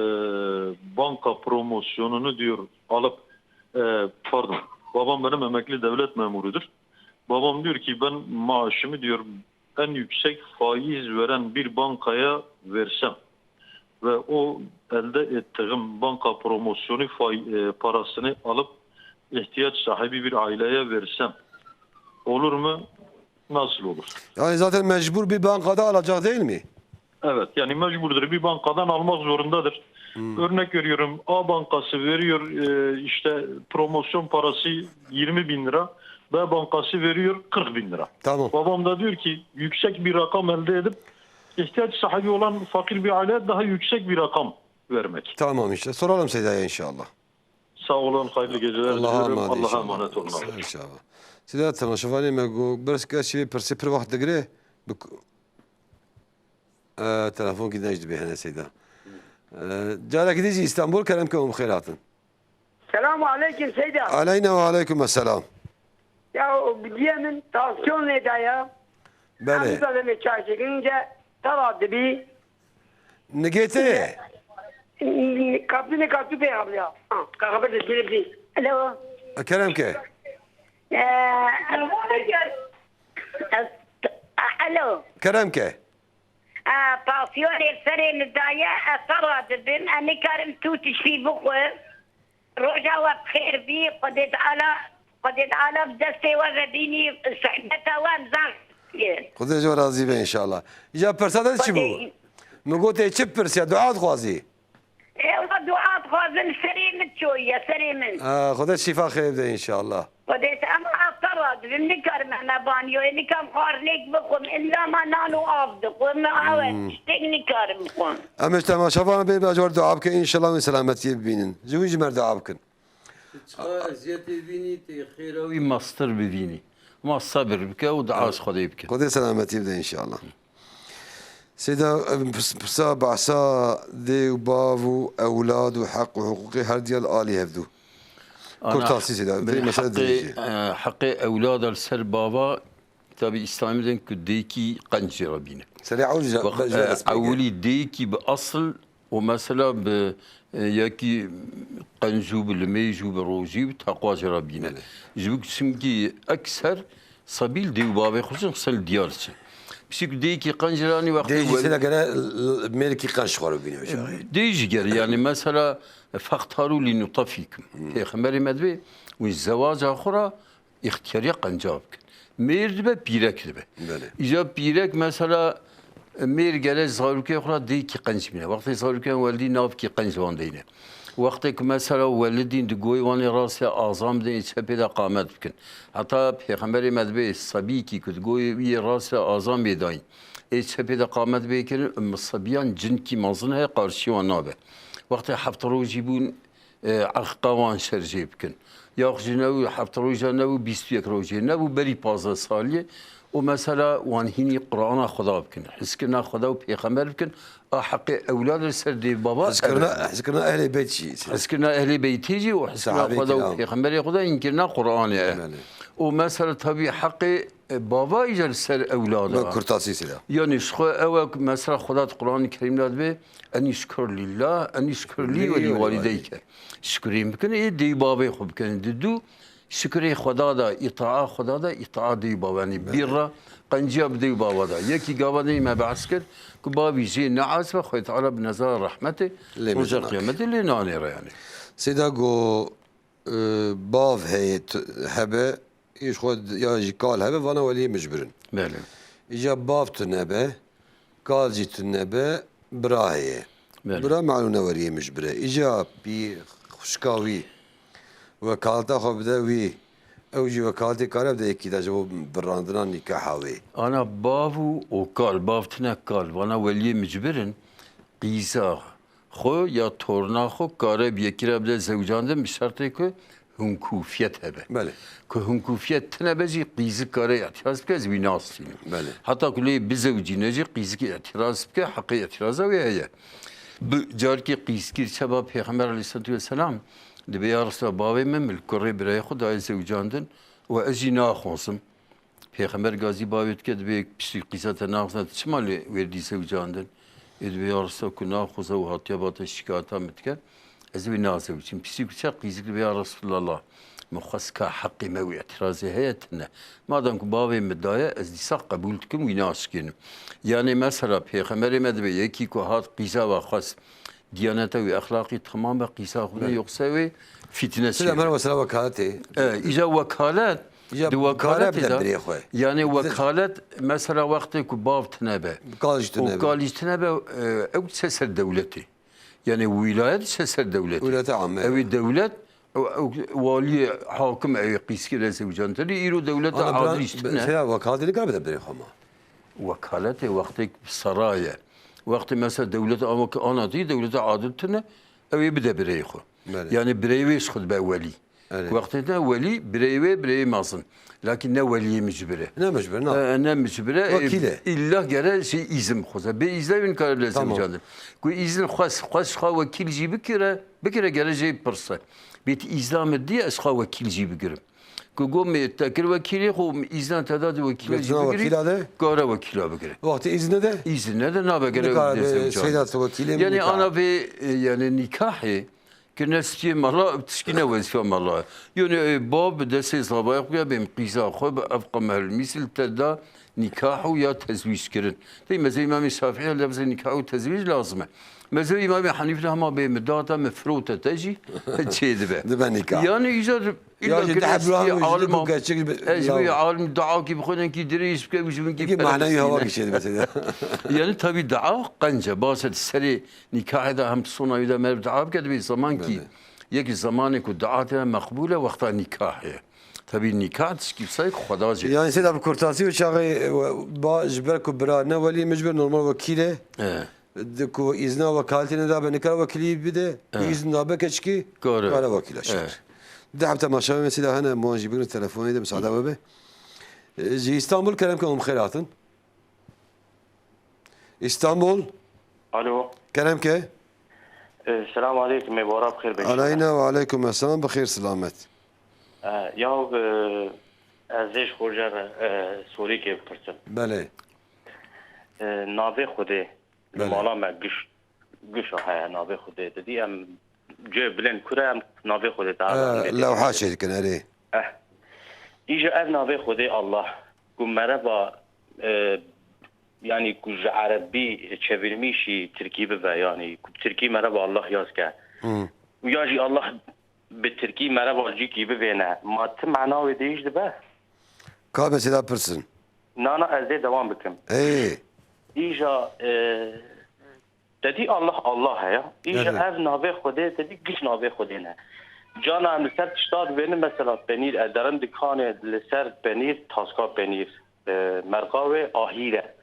banka promosyonunu diyor alıp e, pardon. Babam benim emekli devlet memurudur. Babam diyor ki ben maaşımı diyor en yüksek faiz veren bir bankaya versem ve o elde ettiğim banka promosyonu fay, e, parasını alıp ihtiyaç sahibi bir aileye versem olur mu? Nasıl olur? Yani zaten mecbur bir bankada alacak değil mi? Evet, yani mecburdur. Bir bankadan almak zorundadır. Hmm. Örnek veriyorum, A bankası veriyor e, işte promosyon parası yirmi bin lira, B bankası veriyor kırk bin lira. Tamam. Babam da diyor ki yüksek bir rakam elde edip ihtiyaç sahibi olan fakir bir aileye daha yüksek bir rakam vermek. Tamam işte. Soralım Seyda'ya inşallah. Sağ olun, hayırlı geceler Allah'a diliyorum. emanet Allah'a inşallah. emanet olun. İnşallah. Seyda, temaşevanê me got, berska çi pirsê pir wext digire. Bi ku-, e, telefon ki dej dibe hene Seyda. E, carekî dî jî Îstanbul kerem ke hûn bi xêr hatin. Selamu aleykum Seyda. Aleyna ve aleykum esselam. Ya o bilye min tansiyonê de ya. Belê. Em zaten çarşikince tera dibî. Nigê te ye? Kapine kapî pê abriya. Kaxabir de dilê bî. Alo. Kerem ke. Ee, ez, alo. Kerem ke. Ee, tansiyonê serê min daye, ez tera dibim, ez nikarim tu tiştî bixwe. Roja we bi xêr bî, Xwedê Teala, Xwedê Teala bi destê we ve bînî, sehbeta we em zan ye. Xwedê ji we razî be înşallah. Îja pirsa te çi bû? Xwedê Min gotê çi pirsiya, dua dixwazî? Ê, we dua dixwazim, serê min çoyiye, serê min. Ha, Xwedê şîfa xêr bide înşallah. Xwedê te, em asta radibim, nikarim heme banyoyê, nikam xwarinêk bixwim, illa me nan û av dixwim, me awe Hmm. tiştek nikarim bixwim. Em ji temaşevan bê, be ji we dua bikin, înşallah wî selametiyê bibînin. Ji wî ji me re dua bikin. Çiqa eziyetê bînî, tê xêra wî mastir bivînî. Ma sebir bike û dua ji Xwedê bike. Xwedê selametî bide înşallah. Seyda, em, pis-, pirsa behsa dê û bav û ewlad û heq û hiqûqê her diya li alî hevdû. Ana Kurtasî Seyda, vê mesele heqê, dirêj e. E, heqê ewlada li ser bava, kitabê Îslamî de ku dêkî qenc jê re bîne. Serê ewil jî, Wext, jî e, dest pê kir. Ewilî dêkî bi asl û mesela bi, e, yekî qenc û bi limêj û bi rojî û teqwa jê re bîne. Belê. Ji bo çimkî ekser sebî li dê û bavê xwe jin xise li diyar çi. Piştî ku dêkî qenc jê re anî wextê Dê jî wel- sêne gere l-, l-, mêrikî qenc ji xwe re bîne wê çaxê. Dê jî gere, yani mesela, fextarû lî nutefîkum. Hmm. Pêxemberê me divê, wî zewaca xwe re îxtiyariya qenca bikin. Mêr dibe, pîrek dibe. Belê. Îca pîrek mesela, mêr gere zarokê xwe re dêkî qenc bîne. Wextê zarokên weldî navkî qenc wan deyne. Wextê ku mesela welidîn di goyê wan ê rastê azan bidin, ê çepê de qamet bikin. Heta Pêxemberê me dibê sebîkî ku di goyê wî yê rastê azan bê dayîn, ê çepê de qamet bê kirin, ummu sebiyan cinkî mezin heye, qarşî wan nabe. Wextê heft rojî bûn, e, eqîqa wan şerjê bikin. Yaxu jî ne û heft roja ne û bîst û yek rojê ne û berî pazdeh saliyê û mesela wan hînî Qur'ana Xweda bikin. Hizkirina Xweda û Pêxember bikin. A heqê ewlad li ser dê baba Hizkirina, ev e. Hizkirina ehlê beyt jî. Hizkirina ehlê beytê jî û hizkirina Sahabê Xweda û kiram. Pêxemberê Xweda, înkirina Qur'anê e. Belê. Û mesela tabî heqê, e, bava îcar li ser ewlada. Bi kurtasî sira. Yani ji xwe ew e ku mesela Xweda di Qur'anê Kerîm de dibê, "Enî şkur lillah, enî şkur lî Lî we lî welî walîdeyke." Şikurîn bikin, ê dê bavê xwe bikin. Di dû şikurê Xweda de, îtaa Xweda de, îtaa dê bava. Yani Belê. Bir re qenciya bi dê bava de. Yekî gava dê me behs kir ku bavî jê ne ez be, Xwedê Teala bi nezara rehmetê Lê roja mezin nake. Qiyametê lê nanê re yani. Seyda go, e, bav heye tu-, hebe, Îş xwe d-, ya jî kal hebe, vana weliyê mijbir in. Belê. Îca bav tune be, kal jî tune be, bira heye. Belê. Bira malûm ne weliyê mijbir e. Îca pî xwişka wî wekaleta xwe bide wî, ew jî wekaletê kare bide yekî de ji bo birandina nîkaha wê. Ana bav û, û kal, bav tune kal, vana weliyê mijbir in, qîza xwe ya torna xwe kare bi yekî re bide zewicandin bi şertê ku hinkûfiyet hebe. Belê. Ku hinkûfiyet tine be jî qîzik kare îtiraz bike, ez wî nas tînim. Belê. Heta ku lê bizewicîne jî qîzik îtiraz bike, heqê îtiraza wê heye. Bi carkê qîzkî çaba Pêxember aleyhisselatu vesselam dibê, ya Resulallah, bavê min, min li kurê birayê xwe daye zewicandin û ez jî naxwazim. Pêxember gazî bavê dike, dibê piştî qîza te naxizne, tu çima lê wê dî zewicandin? Ê dibê ya Risa ku naxoze û hatiya ba te şikayeta min dike, ez wê nazewicim. Piştî ku çe qîzik dibê ya Resulallah, min xwest ka heqê me wî îtirazê heye tine. Madem ku bavê min daye, ez dîsa qebûl dikim, wî naşikênim. Yanê mesela Pêxemberê me dibê yekî ku hat qîza ve xwest, diyaneta wî exlaqî temam be, qîsa xwe Belê. Yoksa wê fîtne Sila çêbe. Mer mesela wekaletê. E, îca wekalet, Îca di wekaletê de, birê xwe. Yani wekalet mesela wextê ku bav tine be, Kal jî tine û be. Kal jî tine be, e, ew diçe ser dewletê. Yani wîlayet diçe ser dewletê. Wîlayete ame. Ew ê dewlet, ew, ew waliyê hakim ew ê qîskî re zewicandinê. Îro dewleta Ana bira-, adil jî tine. Mesela wekaletê nikare bide birê xwe ma. Wekaletê wextê ku seraye. Wextê mesela dewleta ama ki ana dî, dewleta adil tine, ew ê bide bireyê xwe. Belê. Yani bireyê wê ji xwe dibe welî. Belê. Wextê te welî, bireyê wê, bireyê mezin. Lakin ne weliyê mijbir e. Ne mijbir, na. E, ne mijbir e. Wekîl e. E, îlla gere jê îzin bixwaze. Bê îzin wî nikare bile Tamam. Zewicandin. Ku îzin xwest, xwest xwe wekîl jî bikire, bikire gere jê pirse. Bêt îzna min dî ez xwe wekîl jî bigirim. Ku go me te kir wekîlê xwe, îzna te da di wekîla jî Wekîla bigirî, wekîla de? Kare wekîla bigire. Wextê îzin nede? Îzin nede, nabe gere Nikare wekîlê be, zewicandin. Seyda tu wekîlê min Yani nikare. Ana vê, e, yani nikahê, Kirine stiyê mala, tişkî ne wezîfa mala. Yonê, e, bav bi destê zavayê xwe ya bêm qîza xwe bi evqa mehril mîsil te da nîkah û ya tezwîj kirin. Tey mezhebê Îmamê Şafî ya lefzê nîkah û tezwîj lazim e. Mezhebê Îmamê Henîfî de hema bê min data min firote te jî çêdibe. Dibe nîkah. Yani îcar Ya illa jî kirine deh stiyê Ibrahim ji alima. Keçik bi-, Ez ya. Wê alim dua kî bi xwe denkî dirêj bike û ji min kî Peki manevi hava kişiydi mesela. Yani tabii dua qence, baş e serê Nîkahê de hem sona wî de meriv dua bike, divê zemankî Belê. Yekî zemanê ku dua tê meqbûl e, wexta nîkahê ye. Tebî nîkah tişkî sayek Xweda jê. Yani sêda bi kurtasî û çaxê, e, ba, ji ber ku bira ne welî mijbir normal wekîl e. E. Di ku îzna wekaletê nedabe nikare wekîlî bide. E. Îzn dabe keçikî Kare. Kare wekîla şer. E. Di hepta maşa mesela hene muan jî bigirin telefonê de müsaade bebe. E, ji Îstanbul kerem ke hûn xêr hatin. İstanbul. Alo. Kerem ke. E, Selamu aleykum, ê bara bi xêr be. Aleyna ve aleykum esselam, bi xêr selamet. E, ya, e, ez ê ji xwe re, e, sorîkê bipirsim. Belê. E, navê Xwedê li Belê. mala me giş, gişa heye navê Xwedê. Didî em cê bilind kure em navê Xwedê Teala em Ee, bê lewha dikir. Çêdikin, erê. Eh. Îja ev navê Xwedê Allah, ku mereba, e, yanî ku ji erebî çevirmişî tirkî bibe, yanî ku tirkî mereba Allah yaz ke. Hmm. Û ya jî Allah bi tirkî mereba cîkî bivêne, ma ti mana wê dêj dibe? Ka mesela pirsin. Na, na, ez dê dewam bikim. Ê. Îja, e, te dî Allah, Allah heye. Îja Evet. ev navê Xwedê te dî giş navê Xwedê ne. Cana em li ser tişta dibênin, mesela penîr, e, derin dikanê li ser penîr, taska penîr, e, merqa wê ahîr e.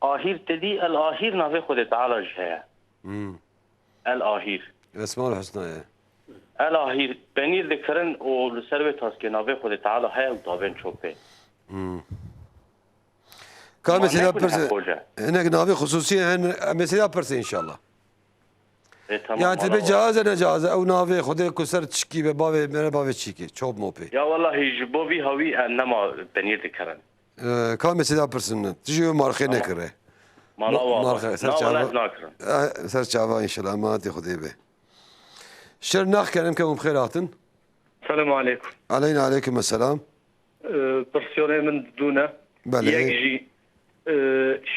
Ahîr te dî El Ahîr navê Xwedê Teala jî heye. Hmm. El Ahîr. Esmaul Husna ye. El Ahîr, penîr dikirin û li ser wê taskê navê Xwedê Teala heye û davên çopê. Hmm. Ka Ma mesela ne pirse, hoca? Hinek navê xusûsî ye, hin mesela pirse inşallah. E, tamam, Ya, Allah tibê Allah. Cahize ne cahize, ew navê Xwedê ku ser çikî be, bavê mere bavê çîkê, çop mopê. Ya wallahî ji bo vî hawî em nema penîr dikirin. Ee, ka mesela pirsin, tijî wê marxê Ama nekire. Mala Ma-, wa marxê, ser Na, wala çava. ez nakirim. Ee, ser çava inşallah, emanetê Xwedê be. Şer nax kerem ke hûn bi xêr hatin. Selamu aleykum. Aleyna aleykum esselam. Ee, pirsiyonê min du ne. Belê. Yek jî, e,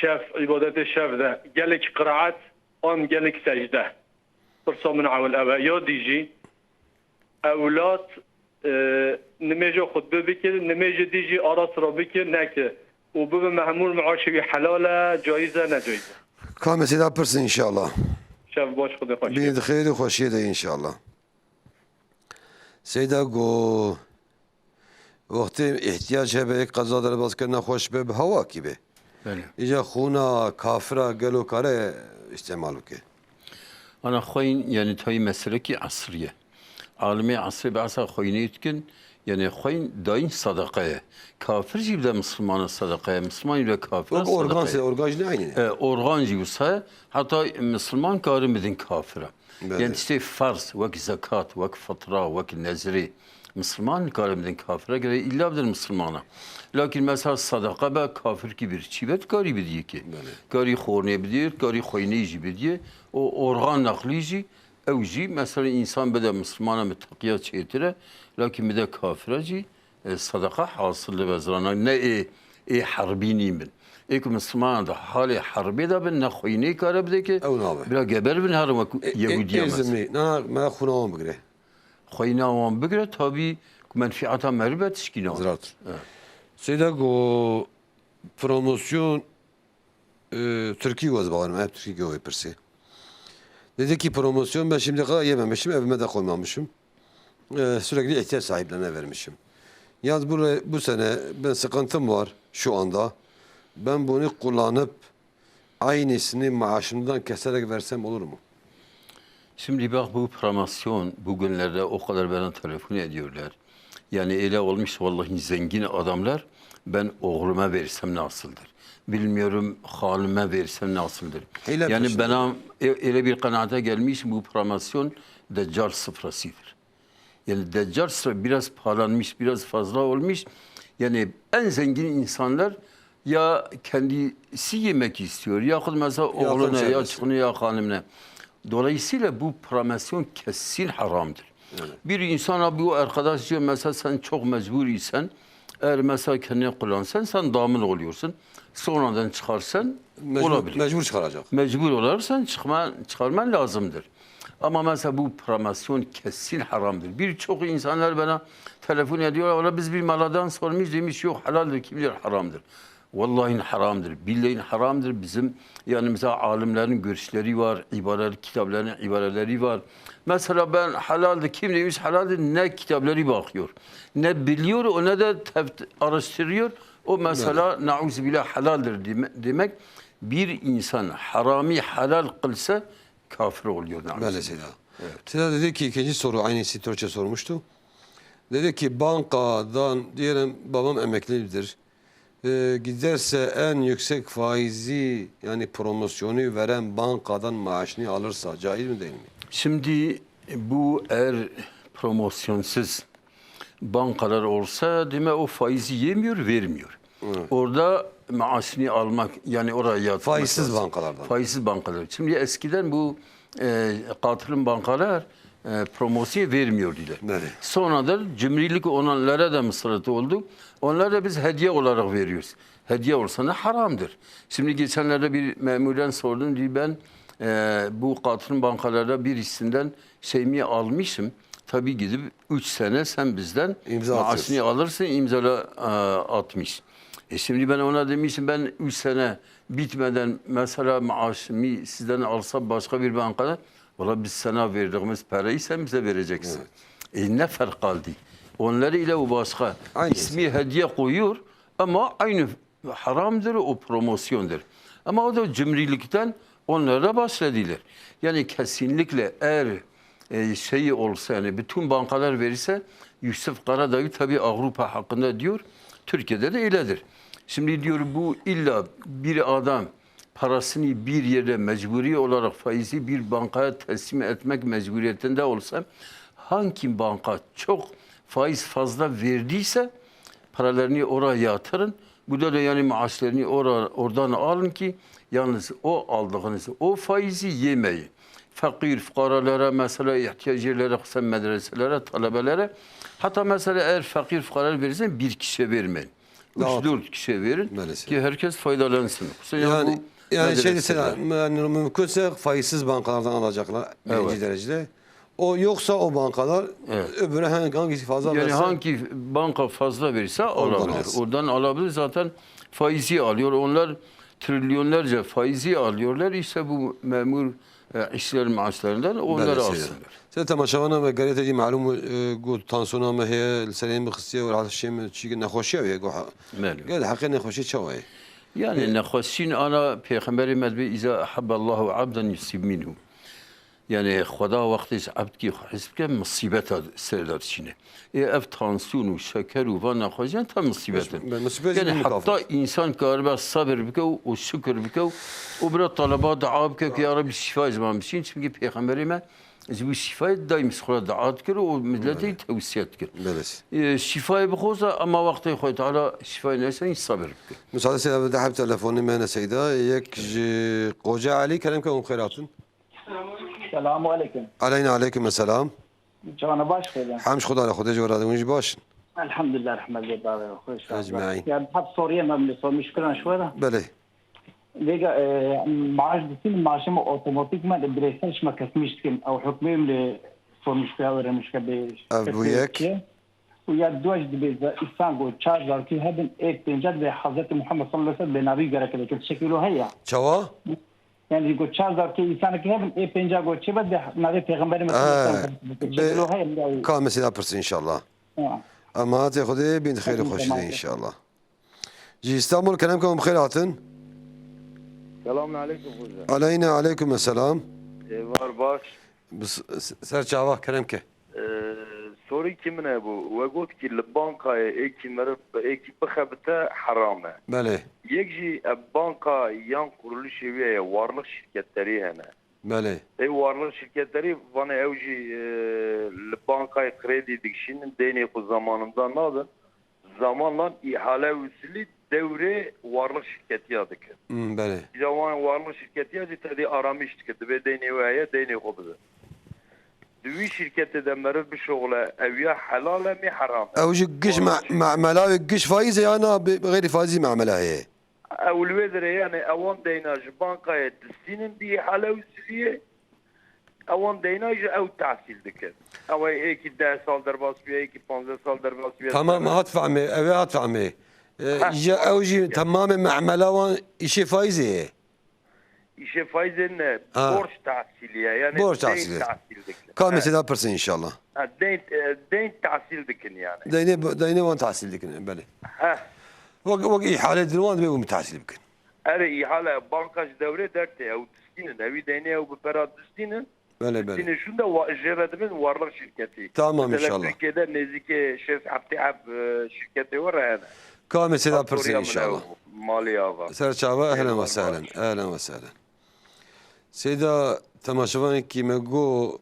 şev, îbadetê şev de gelek qiraet an gelek secde. Pirsa min ewil ew e. Ya dî jî, ewlad, e, nimêja xutbe bike, nimêjê dî jî ara sira bike, neke û bibe mehmûr, miaşê wî helal e, caiz e, necaiz e? Ka mesela pirsin inşallah. Şev baş, Xwedê xweş. Bîn di xêr û xweşiyê de inşallah. Seyda go, wextê îhtiyac hebe, yek qeza derbas kir, nexweş be, bi hawakî be. Belê. Îca xûna kafira gelo kare îstemal bike? Ana xwîn, yani, tayî meselekî esrî ye. Alimê esrê behsa xwînê dikin, yani, xwîn dayîn sadaka ye. Kafir jî bide misilmana sadaka ye, misilman jî bide kafira Wek organ sadaka se, ye. organ jî ne aynî ne? E, organ jî wisa ye, heta misilman karin bidin kafira. Belê. Yani, tiştê ferz, wek zekat, wek fitra, wek nezrê, misilman nikarin bidin kafira, gere îlla bidin misilmana. Lakin mesela sadaka be, kafirkî bir çî be, dikarî bidiyê ke. Belê. Karî xornê bidiyê, karî xwînê jî bidiyê. O organ naqlî jî, ew jî, mesela însan bide misilmana, miteqiya çêtir e, lakin bide kafira jî, e, sadaka hasil dibe zirana. Ne ê, ê herbî nîn bin. Ê ku misilmana de halê herbê de bin, ne xwînê kare bide ke, Ew nabe. bila geber bin, herin wek Ê, ê, Yehûdiya ê mesela. zimrî, na, na, me xwîna wan bigire. Xweyna wan bigire, tabî ku menfîata meriv be tişkî nake. Ziraat. Evet. Seyda go promosyon, e, Tirkî wez bawerim, ev Tirkî go wê pirsê. Dedi ki promosyon ben şimdiye kadar yememişim, evime de koymamışım. E, sürekli ihtiyaç sahiplerine vermişim. Yalnız bu, bu sene ben sıkıntım var şu anda. Ben bunu kullanıp Aynısını maaşımdan keserek versem olur mu? Şimdi bak, bu promosyon, bugünlerde o kadar bana telefon ediyorlar. Yani öyle olmuş, vallahi zengin adamlar, ben oğluma versem nasıldır? Bilmiyorum, hanıma versem nasıldır? Hile Yani peşinde. bana ö-, öyle bir kanaata gelmiş, bu promosyon deccal sofrasıdır. Yani deccal sıra biraz pahalanmış, biraz fazla olmuş. Yani en zengin insanlar ya kendisi yemek istiyor, yahut mesela Ya oğluna, ya kendisi. çıkını, ya hanımına. Dolayısıyla bu promosyon kesin haramdır. Evet. Bir insana bu arkadaş diyor, mesela sen çok mecbur isen, eğer mesela kendini kullansan, sen damin oluyorsun. Sonradan çıkarsan Mecbur, olabilir. mecbur çıkaracak. Mecbur olarak sen çıkma, çıkarman lazımdır. Ama mesela bu promosyon kesin haramdır. Birçok insanlar bana telefon ediyor, "Valla biz bir maladan sormuş, demiş yok halaldir, kimdir haramdır." Vallahi haramdır, billahi haramdır. Bizim yanımızda alimlerin görüşleri var, ibareleri, kitapların ibareleri var. Mesela ben halaldir, kim demiş halaldir, ne kitapları bakıyor, ne biliyor, o ne de teft-, araştırıyor. O mesela, nauzubillah, halaldir deme-, demek, bir insan harami halal kılsa kafir oluyor, nauzubillah. Belê Seyda. Evet. Seyda dedi ki ikinci soru, aynısı Türkçe sormuştu. Dedi ki bankadan diyelim babam emeklidir. E, giderse en yüksek faizi, yani promosyonu veren bankadan maaşını alırsa caiz mi değil mi? Şimdi bu eğer promosyonsuz bankalar olsa, demek o faizi yemiyor, vermiyor. Evet. Orada maaşını almak, yani oraya yatırmak Faizsiz lazım. Bankalardan. Faizsiz bankalar. Şimdi eskiden bu, e, katılım bankalar, e, promosyon vermiyordular. Evet. Sonradan cimrilik onlara da musallat oldu. Onlara da biz hediye olarak veriyoruz. Hediye olsa ne haramdır. Şimdi geçenlerde bir memurdan sordum, diyor, "Ben, e, bu katılım bankalarda birisinden şeyimi almışım. Tabii gidip üç sene sen bizden İmza maaşını atıyorsun. Alırsın, imzala, e, atmış." E, şimdi ben ona demişim, "Ben üç sene bitmeden mesela maaşımı sizden alsa başka bir bankada, valla biz sana verdiğimiz parayı sen bize vereceksin." Evet. E, ne fark kaldı? Onları ile o başka Aynı ismi hediye koyuyor ama aynı haramdır, o promosyondur. Ama o da cimrilikten onlara başladılar. Yani kesinlikle eğer, e, şeyi olsa, yani bütün bankalar verirse, Yusuf Karadavi tabii Avrupa hakkında diyor, Türkiye'de de öyledir. Şimdi diyor bu illa bir adam parasını bir yerde mecburi olarak faizi bir bankaya teslim etmek mecburiyetinde olsa, hangi banka çok faiz fazla verdiyse paralarını oraya yatırın. Burada da yani maaşlarını ora-, oradan alın ki yalnız o aldığınız o faizi yemeyin. Fakir fukaralara, mesela ihtiyacı yerlere, mesela medreselere, talebelere, hatta mesela eğer fakir fukara verirsen bir kişiye vermeyin. Üç, dört kişiye verin ki herkes faydalansın. Yoksa yani yani bu şey mesela, yani mümkünse faizsiz bankalardan alacaklar birinci derecede. O yoksa o bankalar öbürü hangi, hangisi fazla Yani verse hangi banka fazla verirse alabilir. Oradan alabilir. Zaten faizi alıyor. Onlar trilyonlarca faizi alıyorlar. İşte bu memur, e, işçilerin maaşlarından onları alsınlar. Sê temaşevana me gerê te jî malûm, e, got tansiyona me heye, li serê min xistiye û rahat şê min çî nexweşiya wê got. Belê. Gel heqê nexweşî çawa ye? Yani nexweşîn ana Pêxemberê me dibê, "Îza ahabballahu abden yusib minhu." Yani Xweda wextê ji ebdkî xwe hez bike, misîbeta ser de dişîne. Ê ev tansiyon û şeker û van nexweşiyan ta misîbet in. Misîbet Yani jî heta insan karibe sabir bike û, û şukir bike û, û bira taleba dua bike ku ya Rebbi şîfa ji van bişîn. Çimkî Pêxemberê me ji bo şîfayê daîm ji xwe re dua dikir û miletê tewsiye dikir. Belê. Ê, şîfayê bixoze, ama wextê Xwedê Teala şîfayê nese, hîn sabir bike. Müsaade seyda, bi deheb telefonê me ne seyda. Yek ji Qoca Elî, kerem ke hûn xêr hatin. Selamu aleykum. Aleyna aleykum selam. Çawana baş xêr. Hemd Xweda re, Xwedê ji we razî, hûn jî baş in. Elhamdülillah, rehmet lê bavê xweş. Ecmaîn. Ya hep soriyê me, min sormîş kirin şwe de. Belê. Vêga, e, maaş dikin, maaşê me otomatik me de bireysel şima kesmiş dikin. Ew hukmê min de sormîş kira, öğrenmiş kira bê. Ev bu yek. Û ya duwa jî dibê, însan ku çar zarokî hebin, ê pênca dibê Hezretî Muhammed sallallahu aleyhi ve sellem bê navî gerek dikin. Şekil o heye. Çawa? Yani ku çar zarokî însanekî hebin, ê pênca ku çê be de navê Pêxemberê me sallallahu aleyhi ve sellem gerek dikin. Şekil o heye. Ka mesela pirsî inşallah. Ha. Ama hatê Xwedê bin xêr û xweşî de inşallah. Ji Îstanbul kerem ke hûn bi xêr hatin. Selamun aleykum hoca. Aleyna aleykum selam. Êvar baş. Bi s-, s-, ser çava kerem ke. Ee, sorî ki min hebû. We got ki li bankayê êkî meriv, êkî bixebite heram e. Belê. Yek jî ev banka yan kurulişê wê ye, warliq şirketlerî hene. Belê. Ê warliq şirketlerî vanê ew jî, e, li bankayê kredî dikişînin, deynê xwe zamanında nadin. Zamanlan îhale usulî dewrê warliq şirketiya dikin. Hmm, belê. Îca wan warliq şirketiya jî tedî aramîş dike, dibê deynê wê heye, deynê xwe bide. Di wî şirketê de meriv bişoxile, ew ya helal e mê heram e? Ew ji giş me-, memela wê giş faîz e ya na bi, bi xeyrî faîzî memela heye? Ew li wê dirê, yani ewan deyna ji bankayê distînin di îhale usuliyê. Ewan deyna ji ew tehsîl dikin. Ew ê êkî deh sal derbas bûye, êkî panzdeh sal derbas bûye. Tamam, hat fehmê, ew ê hat fehmê. E, ji ew jî tamamê memela wan îşê faîzê ye. Îşê faîzê ne, borç tehsîlî ye. Yani borç tehsîlî. Tehsîl dikin. Ka mesela pirsin inşallah. Ha, deyn, e, deyn tehsîl dikin yani. Deynê, deynê wan tehsîl dikin, belê. Heh. Wek, wek îhale din wan dibê hûn tehsîl bikin. Erê, îhale, banka ji dewrê dertê, ew distînin, ewî deynê ew bi pera distînin. Belê, belê. Distînin şûnde wa-, jê re dibin warliq şirketî. Tamam, mesela inşallah. Tirkiyede nêzîkê şêst heftê heb, e, şirketê we re hene. Ka em ê Seyda pirsê, înşallah. Malê ava. Ser çava, ehlen ve sehlen. Ehlen ve sehlen. Seyda, temaşevanekî me got,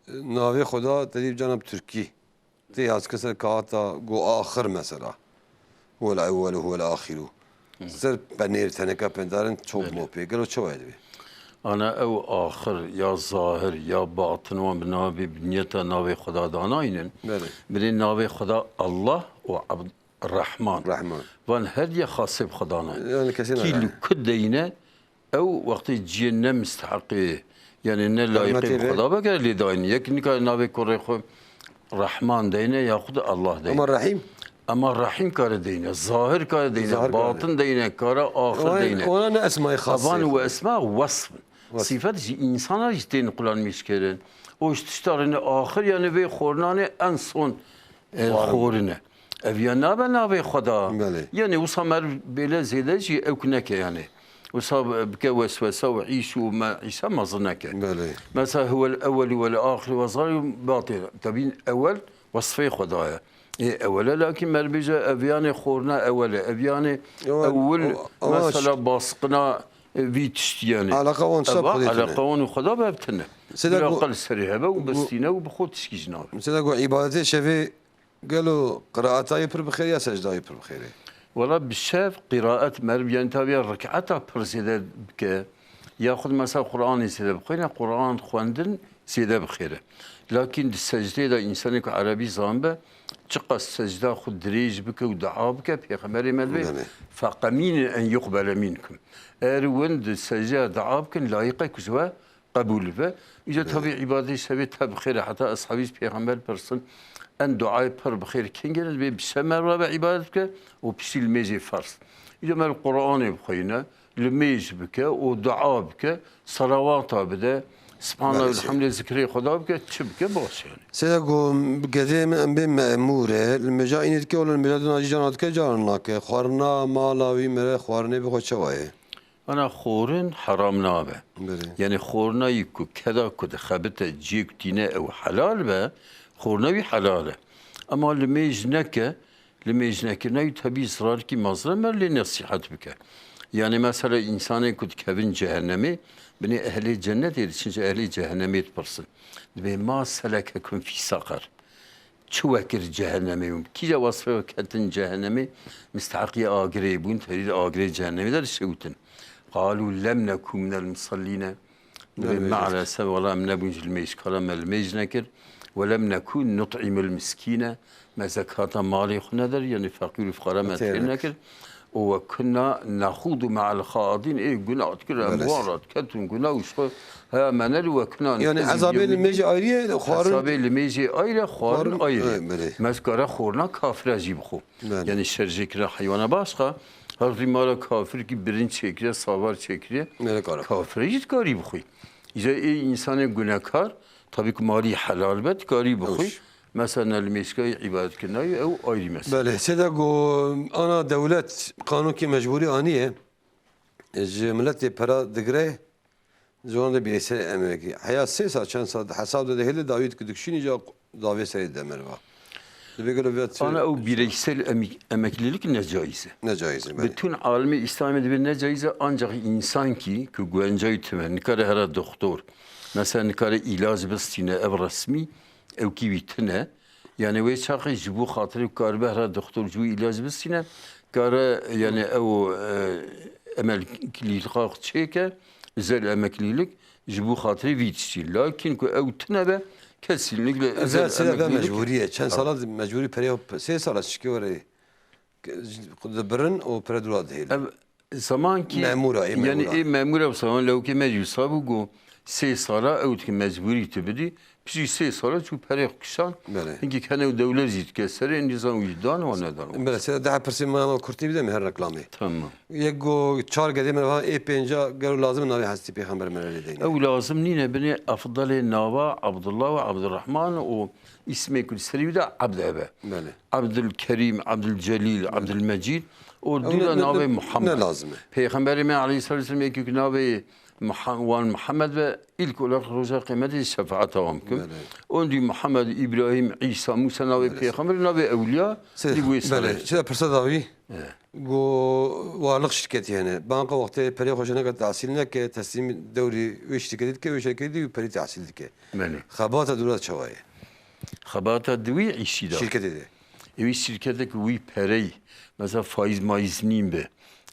navê Xweda te dî cana bi Tirkî. Tê hezkese kata got axir mesela. Huwel ewwelu huwel axiru. Ser penêr teneka pendarin çok mu pê? Gelo çawa dibe? Ana ew axir ya zahir ya batin wan bi navê, bi niyeta navê Xweda danaynin. Belê. Binê navê Xweda Allah û Abd Rahman. Rahman. Van her diye xasê bi Xweda ne. Yani kesê Kî ne. Li ku deyne ew wextê ciyê ne misteheqê, yani ne layiqê bi Xweda be, gere lê dayne. Yek nikare navê kurê xwe Rahman deyne yaxud Allah deyne. Ama Rahîm? Ama Rahîm kare deyne, zahir kare deyne, Zahir kare. Batin deyne, kare axir Wan-, deyne. Wana ne esmayê xas Van seyf. Û esma wesf in. Wesf. Sîfet jî, însana jî tên qulanmîş kirin. O ji tişta rine axir, yani vê xornanê en son, e, Xwarin. Xorine. Ev ya nabe navê Xweda. Belê. Yani wisa mer bêle zêde jî ew ki neke yani. Wisa bike weswesa û îş û me-, îşa mezin neke. Belê. Mesela huwel ewwel û wel axir ve zahir ve batin. Tabî ewwel wesfê Xweda ye. Ê ewwel e, lakin mer bêje ev yanê xorna ewwel e. Ev yanê Ewwel, ewwel o-, ama mesela ş- basqina, e, vî tiştî yani. Alaqa wan şap Eva, Xwedê tine. Alaqa wan û Xweda bi ev tine. Sêda Bir go-, aqil serê hebe û go-, bistîne û bi xwe tişkî jî nabe. Sêda go îbadetê şevê gelo qiraeta yê pir bi xêr ya secda yê pir bi xêr e? Wela bi şev qiraet meriv, yani tabiya riketa pir zêde bike, yaxud mesela Qur'anê zêde bixwîne, Qur'an xwendin zêde bi xêr e. Lakin di secdeyê de însanê ku erebî zanbe, çiqas secda xwe dirêj bike û dua bike, Pêxemberê me dibê, Belê. "Feqemînin en yuqbele minkum." Eger win di secdeya dua bikin, layiq e ku ji we qebûl be. Îca Belê. Tabî îbadetê şevê te bi xêr e. Heta eshabî ji Pêxember pirsin, en duayê pir bi xêr kengê ne? Dibê bi şev merva be îbadet bike û piştî limêjê ferz. Îca mer Qur'anê bixweyne, limêj bike û dua bike, selawata bide, Subhanallah Belê, elhamdülillah, zikrê Xweda bike, çi bike baş yani. Seyda go gedê min em bê memûr e, limêja înê dike û limêja dina jî cana dike, caran nake. Xwarina mala wî mere xwarinê bi xwe çawa ye? Ana xorin heram nabe. Belê. Yani xorina yî ku keda ku dixebite ciyê ku tîne ew helal be, xorina wî helal e. Ama limêj neke, limêjnekirina wî tebî zirarkî mezin e, me lê nesîhet bike. Yani mesela însanên ku dikevin cehennemê, binê ehlê cennetê diçin ji ehlê cehennemê dipirsin. Dibê, "Ma selekekum fî seqer?" Çi we kir cehennemê bûn? Kîja wesfê we ketin cehennemê, misteheqî agirê bûn, terî di agirê cehennemê de dişewtin. Qalû lem nekû minel musellîne. Dibê, Belê. "Me'lesef, wela em nebûn ji limêjkara, me limêj nekir. We lem nekû nut'imul miskîne." Me zekata malê xwe neder, yani feqîr û fuqara me Têr têr nekir. nekir. Û we kunna nexûdu me'al xaidîn, ê guna dikir, em Belê. wan re diketin guna û ji xwe heya me ned û we kunna Yani nexûdu ezabê yewmî limêjê ayrî ye, xwarin Hesabê limêjê ayrî ye, xwarin Xwarin, ayrî ye. e, belê. Me dikare xorina kafira jî bixwe. Belê. Yani şerjêkirina heywana başqa, her rîmala kafirkî birinc çêkiriye, savar çêkiriye. Belê kara. Kafira jî dikarî bixwe. Îca ê însanê gunekar, tabî ku malî helal be, dikarî bixwe. Hoş. Mesela ne limêjkayê îbadetkirina ye, ew ayrî mesele. Belê, sêda go ana dewlet qanûnkî mecbûrî aniye, ji miletê pera digre, ji wan de bîreysel emekî. Heya sê sal, çend sal, hesab de dihêle dawî dikişînî ca davê serê de meriva. Dibê gelo vêt Ana ew bîreysel emî-, emeklîlik necaiz e. Necaiz e, belê. Bütün alemê Îslamê dibê necaiz e, ancak însankî ku guencayî tune, nikare here doktor. Mesela nikare îlac bistîne, ev resmî, ew kî wî tune. Yani wê çaxê ji bo xatirê ku karibe here doktor ji wî îlac bistîne, kare yani ew, e, emeklîlika çêke, özel emeklîlik ji bo xatirê vî tiştî. Lakin ku ew tune be, kesinlikle Özel özel sêde be emeklîlik mecbûrî ye. Çend sala mecbûrî perê sê sala çikê were dibirin û pere dûra dihêlin. Ev zemankî Memûra, ê yani memûra. ê memûra bi zaman lewkê me jî wisa bû ku sê sala ew dike mecbûrî tu bidî, piştî sê sala çû perê xwe kişand. Belê. Hinkî kene û dewlet jî dike serê nîzam wî dan û nedan. Belê, sê daha pirsê me ama kurtî bide me her reklamê. Tamam. Yek go çar gedê me va ê pênca gero lazim navê hestî pêxember me lê deyne. Ew lazim nîne binê efdelê nava Abdullah ve Abdurrahman û îsmê ku li serî wî de Abd hebe. Belê. Abdülkerim, Abdülcelil, Abdülmecid û Ew dû ne, de ne, navê ne, Muhammed. Ne lazim e. Pêxemberê me aleyhissalatu vesselam yekî ku navê Muha-, wan Muhammed ve ilk olarak roja qiymetê şefaeta wan bikim. Belê. Ondî Muhammed, Îbrahîm, Îsa, Mûsa navê Belê. Pêxember, navê ewliya, Sê, dî wê belê, serê. Sê pirsa dawî. Evet. Go warliq şirketî hene. Banka wextê perê xwe ji neke tahsîl neke, teslîmî dewrî wê şirketî dike, wê şirketî wî perî tahsîl dike. Belê. Xebata dûra çawa ye? Xebata di wî îşî de. Şirketê de. Ewî şirketek wî perey, mesela faiz maiz nîn be.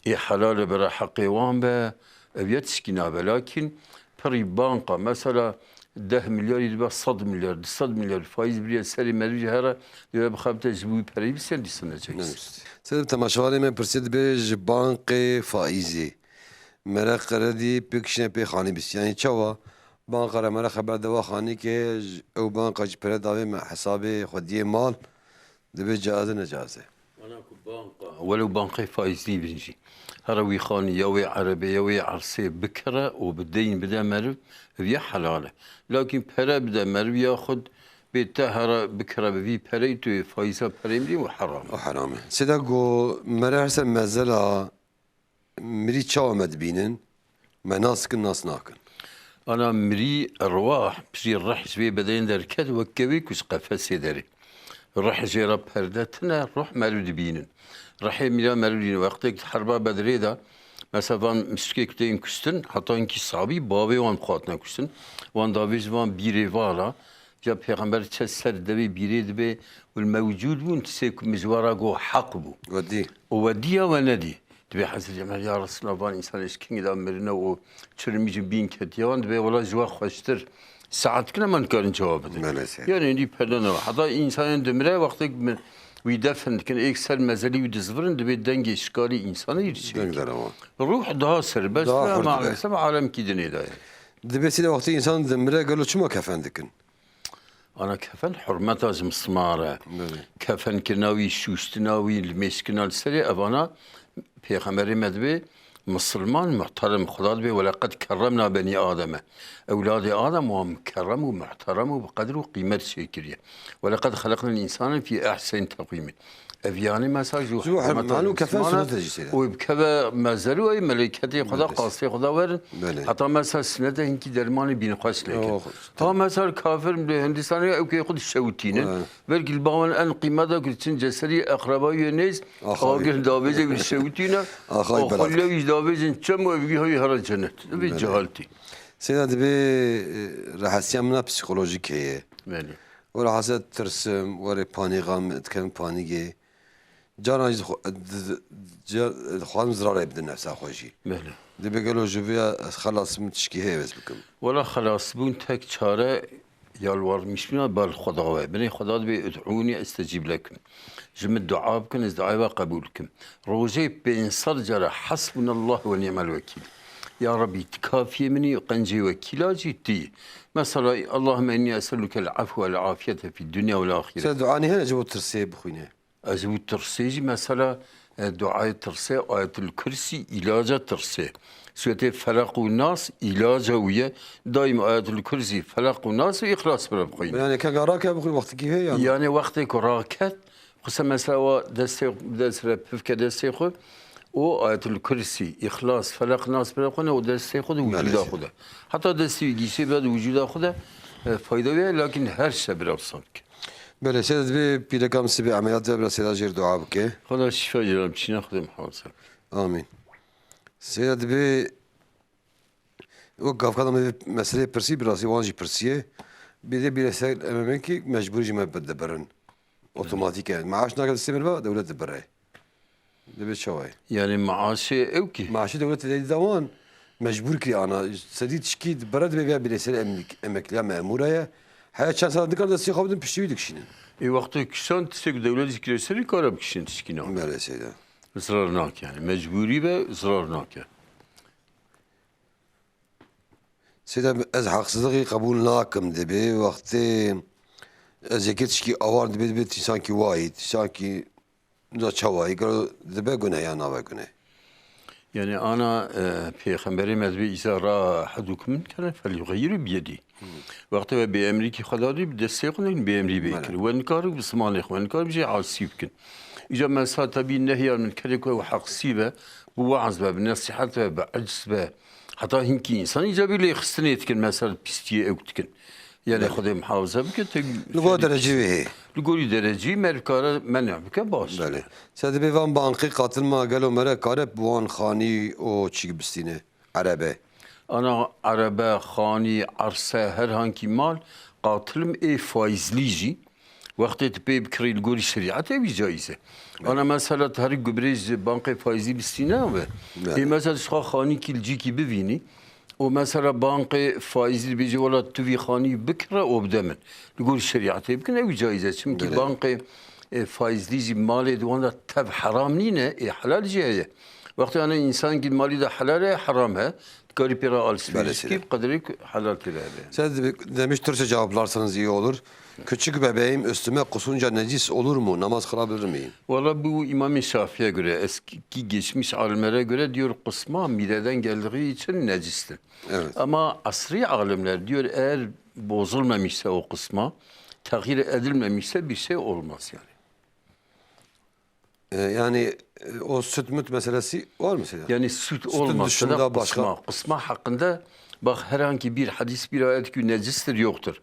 Ê helal e bera heqê wan be, ev ya tişkî nabe. Lakin pirî banka, mesela deh milyarî dibe sed milyar, du sed milyar faiz biriye serê merivî here, dibe bixebite ji bo wî pereyî bi ser dîsa necek. Sê temaşevanê me pirsê dibe ji bankê faîzê. Mere qeredî pêkişine pê xanî bîst. Yani çawa? Banka re mere xeber dewa xanî ke j-, ew banka ji pere davê me hesabê xwediyê mal dibe caiz e, necaiz e. Ana ku banka, welew bankê faîzlî bin jî. Here wî xanî ya wê erebê ya wê ersê bikire û bi deyn bide meriv, ev ya helal e. Lakin pere bide meriv ya xud bê te here bikire bi vî perey tu yê faîza perê mirî û heram e. O heram e. Sêda go mere her ser mezela Mirî çawa me dibînin? Me nas dikin, nas nakin. Ana mirî, erwah, piştî rih ji vê bedenê derket, wek kevê ku ji qefesê derê. Rih jê re perde tine, ruh meriv dibînin. Rihê mîra meriv dibînin. Wextê ku herba Bedrê de, mesela van muşrikê ku tên kuştin, heta hinkî sahabî bavê wan bi xwe hatine kuştin. Wan davêjin van bîrê vala, Ya Pêxember çe ser devê bîrê dibe û li mewcûd bûn, tiştê ku min ji we re got heq bû. We dî. Û we dî ya we nedî. Dibê Hezretî Emer, ya Resulallah, van însanê ji kengê de mirine û çirmî ji bîn ketiye, wan dibê wela ji we xweştir. Saet kine me nikarin cewab bidin. Belê seyda. Yani êdî perde ne. Heta însanên dimire wextê ku min wî defin dikin, êk ser mezelî wî dizivirin, dibê dengê şikarî însanê yî çêkir. Deng dere wan. Ruh daha serbest Daha be, hurt ama be. Alem alemkî dinê de ye. Dibê seyda wextê însan dimire gelo çima kefen dikin? Ana kefen hurmeta ji Misliman re. Belê. Kefenkirina wî, şûştina wî, limêjkirina li serê, evana Pêxemberê me dibê Misilman muhterem, Xuda dibê, "Welaqad kerremna benî Ademe." Ewladê Adem wan kerrem û muhterem û bi qedir û qîmet çêkiriye. "Welaqad xeleqnel însane fî ehsen teqwîmî." Ev yanî mesaj û Ji bo hurmeta herman û kefen Misilman e. Sunnet e jî seyre. Û bikeve mezel û ey meleketê Xuda, Belê. Qasê Xuda werin. Belê. Heta mesela sinete hinkî dermanê bînxweş lêkin. Yok. Ha mesela kafir li Hindistanê ew kê xwe dişewitînin. Evet. Belkî li ba wan en qîmeta ku diçin ceserî eqreba wê nêz, Axayî. Agir davêje wî dişewitîne. Axayî O belat. Xulya wî davêjin çem û evgî hayî hera cennet. Ev Belê. Cehaltî. Seyda dibê, e, rahatsiya min a psîkolojîk heye. Belê. Were hase tirsim, were panîxa min, dikem panîgê. Caran jî dixwa-, di-, di-, ca-, dixwazim zirarê bidin nefsa xwe jî. Belê. Dibê gelo ji vê ya ez xelas bim, tişkî heye ez bikim? Wela xelasbûn tek çare yalwarmîşbûna ber Xweda we. Binê Xweda dibê, "Ud'ûnî estecîb lekum." Ji min dua bikin, ez duayê we qebûl bikim. Rojê pênc sed cara Hasbunallah ve ni'mel vekîl. Ya Rabbî, tu kafiyê min î, qencê wekîla jî tu yî. Mesela, Allahümme inni es'elukel afwe vel afiyete fid dunya vel ahire. Sen duanî hene ji bo tirsê bixwîne? Ez wî tirsê jî mesela, e, duayê tirsê, Ayetul Kursî, îlaca tirsê. Sûretê Felaq û Nas îlaca wî ye. Daîm Ayetul Kursî, Felaq û Nas û Îxlas bira bixwîne. Yani keka rake bixwîne wextekî heye yani? Yani wextê ku raket, xuse mesela wa destê, dest re pivke destê xwe û Ayetul Kursî, Îxlas, Felaq, Nas bira bixwîne û destê xwe de Belê. Wicûda xwe de. Heta destê wî gîşê bide di wicûda xwe de, e, fayda wê ye, lakin her şe bira wisa bike. Belê, seyda dibê pîreka min sibê emeliyat dibe, bira seyda jêr dua bike. Xweda şîfa jê re bişîne, Xwedê muhafaza. Amîn. Seyda dibê, wek gavkana me vê meseleyê pirsî, bi rastî wan jî pirsiye. Bê de bîre ser em ê ki mecbûrî jî me bi-, dibirin. Otomatîk e. Meaş nake destê min ve, dewlet dibire. Dibê çawa ye? Yani maaşê ew kî? Maaşê dewletê de wan mecbûr kiriye ana. Sedî tişkî bere dibê vêya bîrê ser emlik-, emekliya memûra ye. Heya çend sala dikar destê xwe bidin piştî wî dikişînin. Ê wextê kişan tiştek dewlet jî kirê serî kare bikişin tişkî na. Belê seyda. Zirar nake yani. Mecbûrî ve zirar nake. Seyda, ez heqsizlixî qebûl nakim dibê. Wextê ez yekê tişkî awar dibê, dibê tîsankî wayî, tîsankî da çawayî, gelo dibe gune ya nabe gune? Yani ana, e, Pêxemberê me dibê îza ra ehedûkum minkeren felyuxeyyirû biyedî. Wextê we bêemrîkî Xweda dî, bi destê xwe nekin bêemrî bê Bele. Kir. We nikarî bi zimanê xwe, we nikarî jê asî bikin. Îca mesela tebî nehya min kerê ku ew heqsî be, bi weaz be, bi nesîhet be, bi ecz be, Heta hinkî însan îca bî lêxistinê dikin, mesela pîstiyê ew dikin. Yani Belê. Xwedê muhafaza bike, te Li gor derecî wê hê. Li gorî derecî merv kare menê bike, baş. Belê. Sedibê van banqê qatil ma gelo mere kare bi wan xanî û çîk bistîne? Erebe. Ana erebe, xanî, erse, her hankî mal, qatil im ê faîzlî jî. Wextê tu pê bikirî li gorî şerîetê wî caiz e. Ana mesela tu herî gubrê ji banqê faîzî bistîne ve. Belê. Ê mesela tu xwe xanîkî li cîkî bivînî û mesela banqê faîzî dibêje wela tu vî xanî bikire û bide min. Li gorî şerîetê bikin ew caiz e. Çimkî Belê. Banqê, e, faîzlî jî malê di wan de tev heram nîne, ê helal jî heye. Wextê ana însankî malî de helal e, heram he. Dikarî pê re alışveriş Belê, kî, seyda. Bi qederê ku helal tê de hebe. Sen de-, demiş Türkçe cevaplarsanız iyi olur. Küçük bebeğim üstüme kusunca necis olur mu? Namaz kılabilir miyim? Valla bu İmam-ı Şafii'ye göre, eski geçmiş alimlere göre diyor, kusma mideden geldiği için necistir. Evet. Ama asri alimler diyor, eğer bozulmamışsa o kusma, tahir edilmemişse bir şey olmaz yani. E, yani, e, o süt müt meselesi var mı seyda? Yani süt Sütün olmasa dışında da başka kusma. Kusma hakkında bak herhangi bir hadis, bir ayet ki necistir yoktur.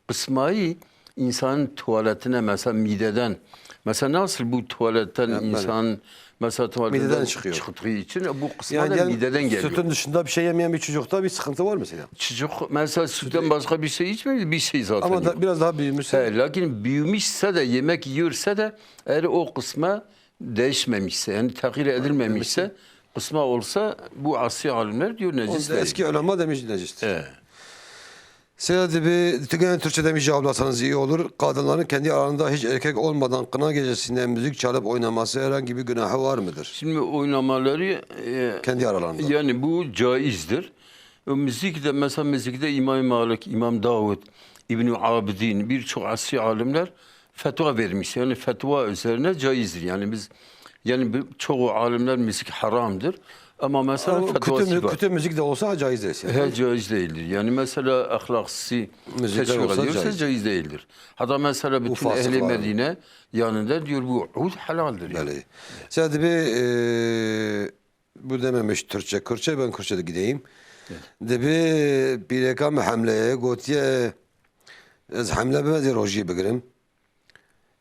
Kusmayı insanın tuvaletine mesela mideden, mesela nasıl bu tuvaletten Ya, ben- insan mesela tuvaletten Mideden çıkıyor. Çıktığı için bu kusma Yani da diyelim, mideden geliyor. Sütün dışında bir şey yemeyen bir çocukta bir sıkıntı var mı seyda? Çocuk mesela sütten başka bir şey içmiyor, bir şey zaten Ama da, yok. Biraz daha büyümüşse. He, lakin büyümüşse de yemek yiyorsa da eğer o kısma değişmemişse, yani tahir edilmemişse, kısma olsa bu asri alimler diyor necis Onda değil. Eski ulema demiş necistir. He. Seyda dibi, tügen Türkçe demiş cevaplarsanız iyi olur. Kadınların kendi aralarında hiç erkek olmadan kına gecesinde müzik çalıp oynaması herhangi bir günahı var mıdır? Şimdi oynamaları, e, Kendi aralarında. Yani bu caizdir. O müzik de mesela müzikte İmam Malik, İmam Davud, İbn Abidin, birçok asri alimler fetva vermiş. Yani fetva üzerine caizdir. Yani biz, yani bir, çoğu alimler müzik haramdır. Ama mesela Ama fetvası kötü, mü- var. Kötü müzik de olsa caiz değil. He, caiz değildir. Yani mesela ahlaksız Müzikler teşvik olsa ediyorsa caiz. Caiz değildir. Hatta mesela Bu bütün fasık ehli var. Medine yanında diyor bu ud helaldir. Yani. Belê. Sen de bir, e, Bu dememiş Türkçe, Kürtçe, ben Kürtçe de gideyim. Evet. Dibi pîreka me hemleye gotiye, ez hemle bime dê rojî bigirim.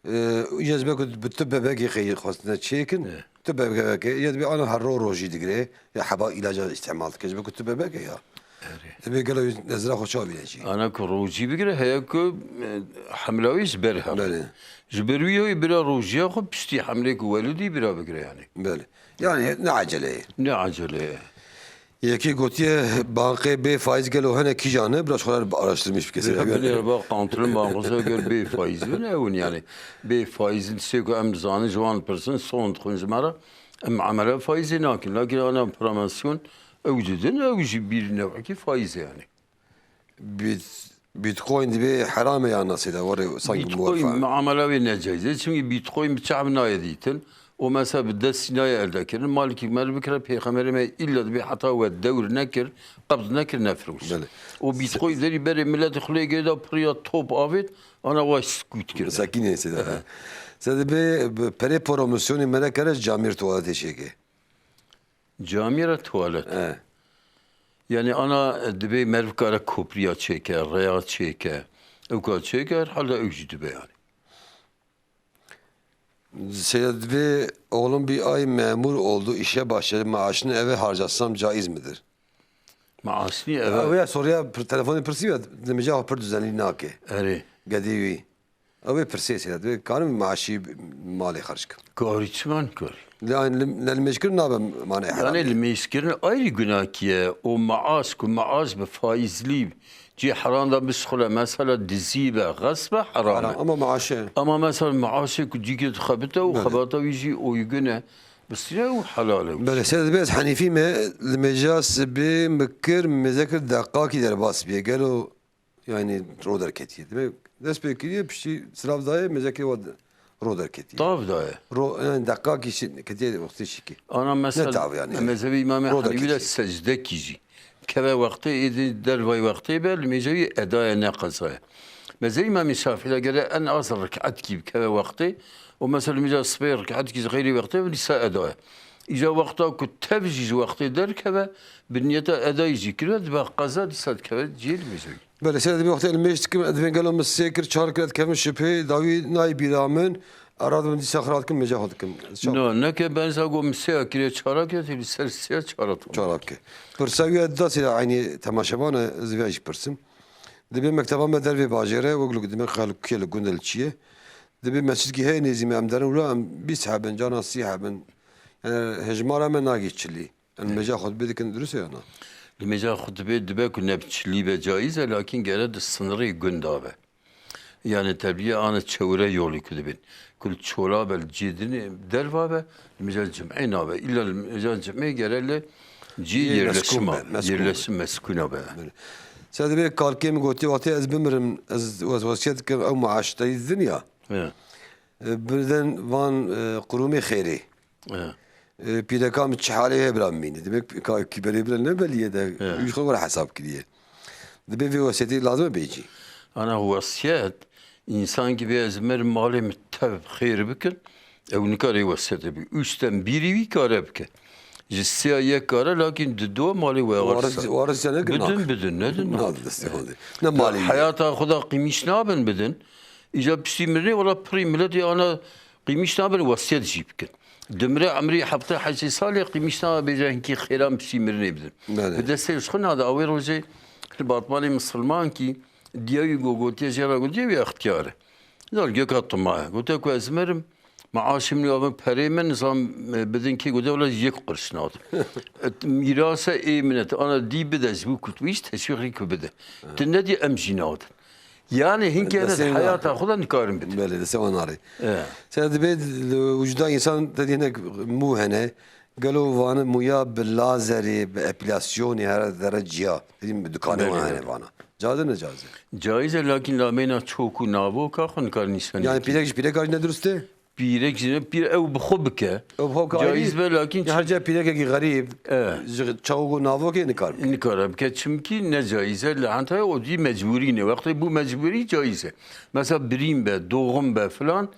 Ee, ez be ku bi tu bebekê xeyî xwestine çêkin, Evet. Tu bebekê, ya dibi ana her ro rojî digire, ya heba ilaca îstîmal dike, ji be ku tu bebekê ya. Erê. Dibi gelo nezira xwe çawa bîne jî. Ana ku rojî bigire, heye ku, e, hemla wî ji ber hebe. Belê. Ji ber wî yê bira rojiya xwe piştî hemlê ku welidî bira bigire yani. Belê. Yani ne acele ye. Ne acele ye. Yekî gotiye, banqê bê faiz gelo hene kîjan e? Biraz xwe araştirmiş bike. Bira binêre ba qantilin banqosa gel bê faiz ne ewin yani. Bê faizin sê ku em zanin ji wan pirsin, son dixwin ji me re. Em emele faizê nakin. Lakin ana promosyon ew didin, ew jî bir newekî faiz e yani. Bit-, Bitcoin dibe heram e ya nasê de, were sanki Bitcoin muwerfe. Muamele wê necaiz e. Çünkü Bitcoin bi çav nayê dîtin. O mesela bi destî nayê elde kirin. Malikî me li bikire pêxemerê me îlla dibe heta we dewr nekir, qebz nekir, nefiroş. Belê. O Bitcoin derî berê milletê xulê gê de piriya top avêt, ana wa skût kir. Sekînê sê de. Ehe. Sê dibe bi perê promosyonê me re kere camêr tuwaletê çêke. Camî re tuwalet. E. Yani ana dibê merv kare kopriya çêke, rêya çêke. Ew ka çêke, herhalde ew jî dibe yani. Seyda dibe oğlum bir ay memur oldu, işe başladı, maaşını eve harcatsam caiz midir? Maaşını eve Ew ya soruya pir-, telefonê pirsî ve, demêja pir düzenli nake. Erê. Gedî wî. Ew ê pirsê sê, divê karim maaşî malê xerc kim? Karî çiman karî? Li, li, li mêjkirin nabe mane heram. Yani li mêjkirin ayrı günahkiye. O maaş ku maaş bi faizlî cî heran da bişxule, mesela dizî be, xesp be, heram e. Heram, ama maaşe. Ama mesela maaşê ku cîkê dixebite û Belê. Xebata wî jî uygun e, bistîne û helal e. Belê, sê divê ez Henîfî me, li mêja sibê min kir, mêze kir deqakî derbas bîye. Gelo Yani ro derketiye. Demek dest pê kiriye, piştî silav daye, mêzekê wa de-, ro derketiye. Tav daye. Ro, yani dakika kişi ketiye wextê şikî. Ana mesela Ne tav yani? Mezhebi İmam Ro Hanîfî de derketiye. Secde kî jî. Keve wextê êdî dervay wextê be, li mêjevî edaye ne qezaye. Mezhebi İmam Şafî de gere en az rekat kî bi keve wextê, o mesela mêja sibê rekat kî ji xeyrî wextê, nîsa edaye. Îca wexta ku tev jî ji wextê derkeve, bi niyeta edayî jî kiribe, dibe qeza dîsa dikeve cihê limêjayî. Belê, sê dibê wextê limêj dikim, ez dibê gelo min sê kir, çar kir, ez dikevim şibhê, dawî nayê bîra min, ez radibim dîsa xira dikim, mêja xwe dikim. Çar- No, neke ben za got min sêya kiriye çara kiriye, tê li ser sêya çara tam. Çara bike. Pirsa wî ya da sê eynî temaşevan e, ez vê jî pirsim. Dibê mekteba me dervê bajêr e, wek li dibê xelkê li gund e li çi ye. Dibê mescîdkî heye nêzî me, em derin wilo, em bîst hebin, cana sî hebin. Yani hejmara me nagî çilî. Em mêja xutbê dikin, dirust e ya na? Li mêja xutbê dibe ku ne bi çilî be caiz e, lakin gere di sinirê gunda be. Yani tebliye ane çewre yolî ku dibin. Ku li çora be, li cî din derva be, li mêja cim'ê nabe. Îlla li mêja cim'ê gere li cî Cî yerleşima, meskûn be, meskûn be. Yerleşim meskûna be. Belê. Sen dibê kalkê min gotiye, wextê ez bimirim, ez wes-, wesiyet dikim, ew maaş te didin ya. He. E, bidin van, e, qurûmê xêrê. He. E, pîreka min çi halê heye bila mîne. Demek ka kîberê bila ne belî ye de, He. Wî xwe were hesab kiriye. Dibê vê wesiyetê lazim e bê cî. Ana wesiyet, însankî bê ez mir malê min tev xêr bikin, ew nikarê wesiyetê bike. Üçten bîrî wî kare bike. Ji sêya yek kare, lakin di do malê we Waris, warisa. Waris ya ne ki Bidin, nak. Bidin, nedin, Na nak. destê xwe de. Ne malê ye. Heyata xwe da qîmîş nabin bidin. Îca piştî mirinê wela pirî miletê ana qîmîş nabin, wesiyet jî bikin. Dimire emrî heftê heştê salê qîmîş nabe bêje hinkî xêran piştî mirinê bidin. Belê. Bi destê ji xwe nade, awê rojê li Batmanê misilmankî diya wî go gotiye jê re gotiye wî extiyar e. Zor göka tuma ye. Gotiye ku ez mirim, maaşê min û perê min nizam, e, bidin kê, gotiye wela yek qirş nadim. Et mîrase ê min e, ana dî bide ji bo ku tu îş teşwîqî ku bide. Tu nedî em jî nadin. Yani hinkê ne Destê heyata xwe de nikarin bidin. Belê, destê wan narê. E. Sen dibê li wicda însan te dî hinek mû hene. Gelo vane mûya bi lazerê, bi epilasyonê here dere ciya. Dibê bi dikanê Belê, wan hene belê. Vana. Caiz e, ne caiz e? Caiz e, lakin lameyna çok û navoka xwe nikar nîşan Yani pîrek ji pîreka jî ne dirust e? Pîrek jî ne, pîr ew bi xwe bike. Ew bi xwe bike Caiz ayrî. Be, lakin Ya her çi- cihê pîrekekî xerîb, E. Ji çawok û navokê nikar bike. Nikare bike, çimkî ne caiz e, li hentaya o dî mecbûrî ne. Wextê bû mecbûrî caiz e. Mesela birîn be, doğum be filan,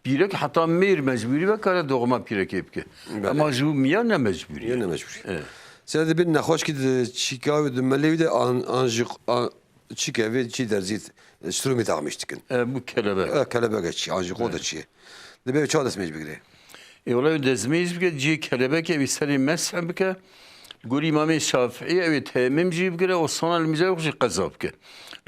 pîrek heta mêr mecbûrî be kare doğuma pîrekê bike. Belê. Ama ji bo miya ne mecbûrî ye. Yine mecbûrî. Evet. Sen dibê nexweşkî di çîka wî di melê wî de an, an jî, an, çîke vê çî derzî strûmî taxmîş dikin. E, bu kelebek. E, kelebek e çî, an jî qo de Evet. çî ye. Dibê çawa destmêj bigire? E, wela destmêj bike, cihê kelebekê wî serê mesh bike. Gorî Îmamê Şafîî ew ê teyemim jî bigire, o sona li mîza xwe jî qeza bike.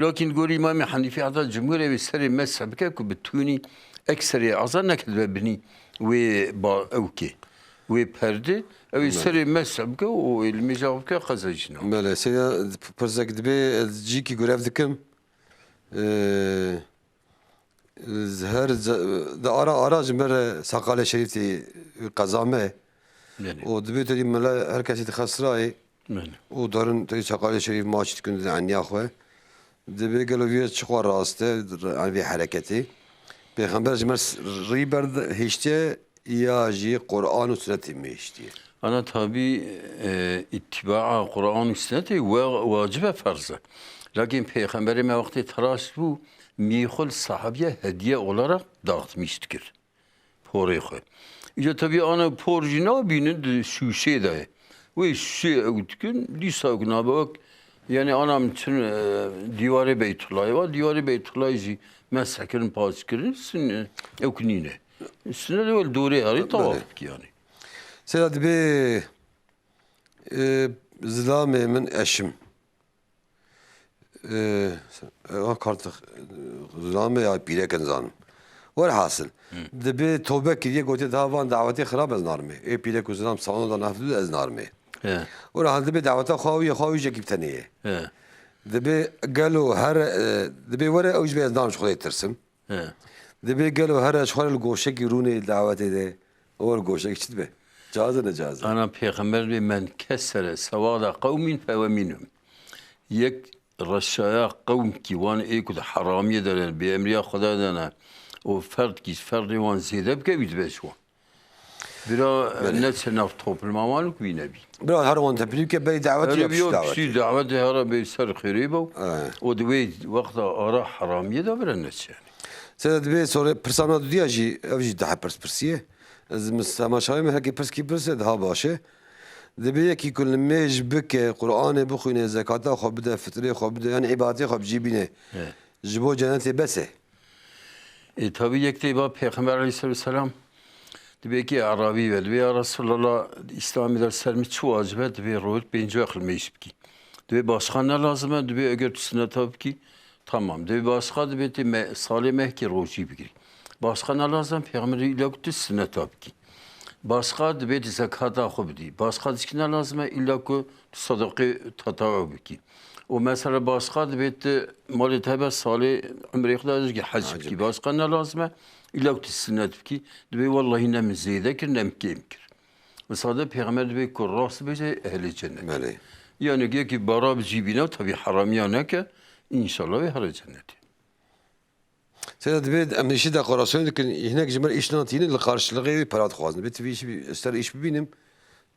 Lakin gorî Îmamê Henîfî heta cumhur ew ê serê mesh bike ku bi tûnî ekserê eza neketibe binî wê ba ewkê. Wê perde, ew ê Belê. Serê mesh bike û ê li mîza xwe bike qeza jî nabe. Belê, sêya pirsek dibê, ez cîkî gurev dikim. Ee, Her ze-, di ara ara ji me re saqalê şerîf tê qeza me. Belê. Û dibê te dî mele her kesî dixe sirayê. Belê. Û darin te dî saqalê şerîf maç dikin di eniya xwe. Dibê gelo vî çi xwe rast e, yani vî hereketê. Pêxember ji me s-, rî berd hiştiye ya jî Quran û Sunetê me hiştiye. Ana tabî, e, îtîbaa Quran û Sunetê we-, wacib e, ferz e. Lakin Pêxemberê me wextê teraş bû, mî xwe li sahabiye hediye olarak dağıtmış dikir. Porê xwe. Îca tabî ana por jî nabînin di şûşê de ye. Wê şûşê ew dikin, dîsa ku nabe wek, yani ana min çin, e, dîwarê Beytullahê wa, dîwarê Beytullahê jî mesh kirin, paç kirin, sin-, ew ku nîne. Sine de wel dorê herê Belê. Tawaf bikî yani. Sêya dibê, e, zilamê min eşim. Ee, ewa kartix, zilamê ya pîrek nizanim. Werhasil, Hı. Dibê tobe kiriye, gotiye daha van dawetê xirab ez narmê. Ê pîrek û zilam salon da naftu ez narmê. He. Werhasil dibê daweta xwe wî, xwe wî jekî bi tenê ye. He. Dibê gelo her, e, dibê were ew ji bê ez nam ji Xwedê tirsim. He. Dibê gelo here ji xwe re li goşekî rûnê dawetê de, wer goşek çi dibe? Caiz e, ne caiz e? Ana Pêxember bê men kesere sewada qewmîn fewe mînhum. Yek reşaya qewmkî wan ê ku di heramiyê de ne, bêemriya Xweda de ne û ferdkî ji ferdê wan zêde bike, wî dibe ji wan. Bira, Belê. Neçe nav topluma wan û wî nebî. Bira her wan tepilî bike, berî dawetê Erê ya biyo piştî dawetê. Piştî dawetê hera bê ser xêrê be. He. O di wê wexta ara heramiyê de bira neçe yani. Sede dibê sorê pirsa me dudiya jî, ev jî daha pirs pirsiye. Ez mis-, temaşayê min hekî pirskî pirse daha baş e. Dibê yekî ku nimêj bike, Qur'anê bixwîne, zekata xwe bide, fitrê xwe bide, yanî îbadetê xwe bi cî bîne. He. Ji bo cenetê bes e. E, tabi yek tê ba Pêxember aleyhisselatu vesselam dibê ki Erabî ve, dibê ya Resulallah, Îslamê de ser min çi wacib e, dibê rojê pênc wext nimêj bikî. Dibê başqa ne lazim e, dibê eger tu sineta bikî, tamam. Dibê başqa dibê tê me, salê mehkî rojî bigirî. Başqa ne lazim e, Pêxember îla ku tu sineta bikî. Başqa dibê tu zekata xwe bidî. Başqa tişkî ne lazim e, îla ku tu sadaqê tetawu bikî. Û mesela başqa dibê tu malê te be salê umrê xwe de jî hec Hec bikî. bikî. Başqa ne lazim e, îla ku tu sinet bikî. Dibê wellahî ne min zêde kir, ne min kêm kir. Wisa de Pêxember dibê ku rast bêje, ehlê cennet. Belê. Yani yekî bara bi cî bîne, tabi heramiya neke, înşallah wê here cennetê. Seyda, dibê em îşî dekorasyonê dikin, hinek ji me re îş nan tînin, li qarşilixê wî pera dixwazin. Dibê tu vî îşî bi-, ser îş bibînim,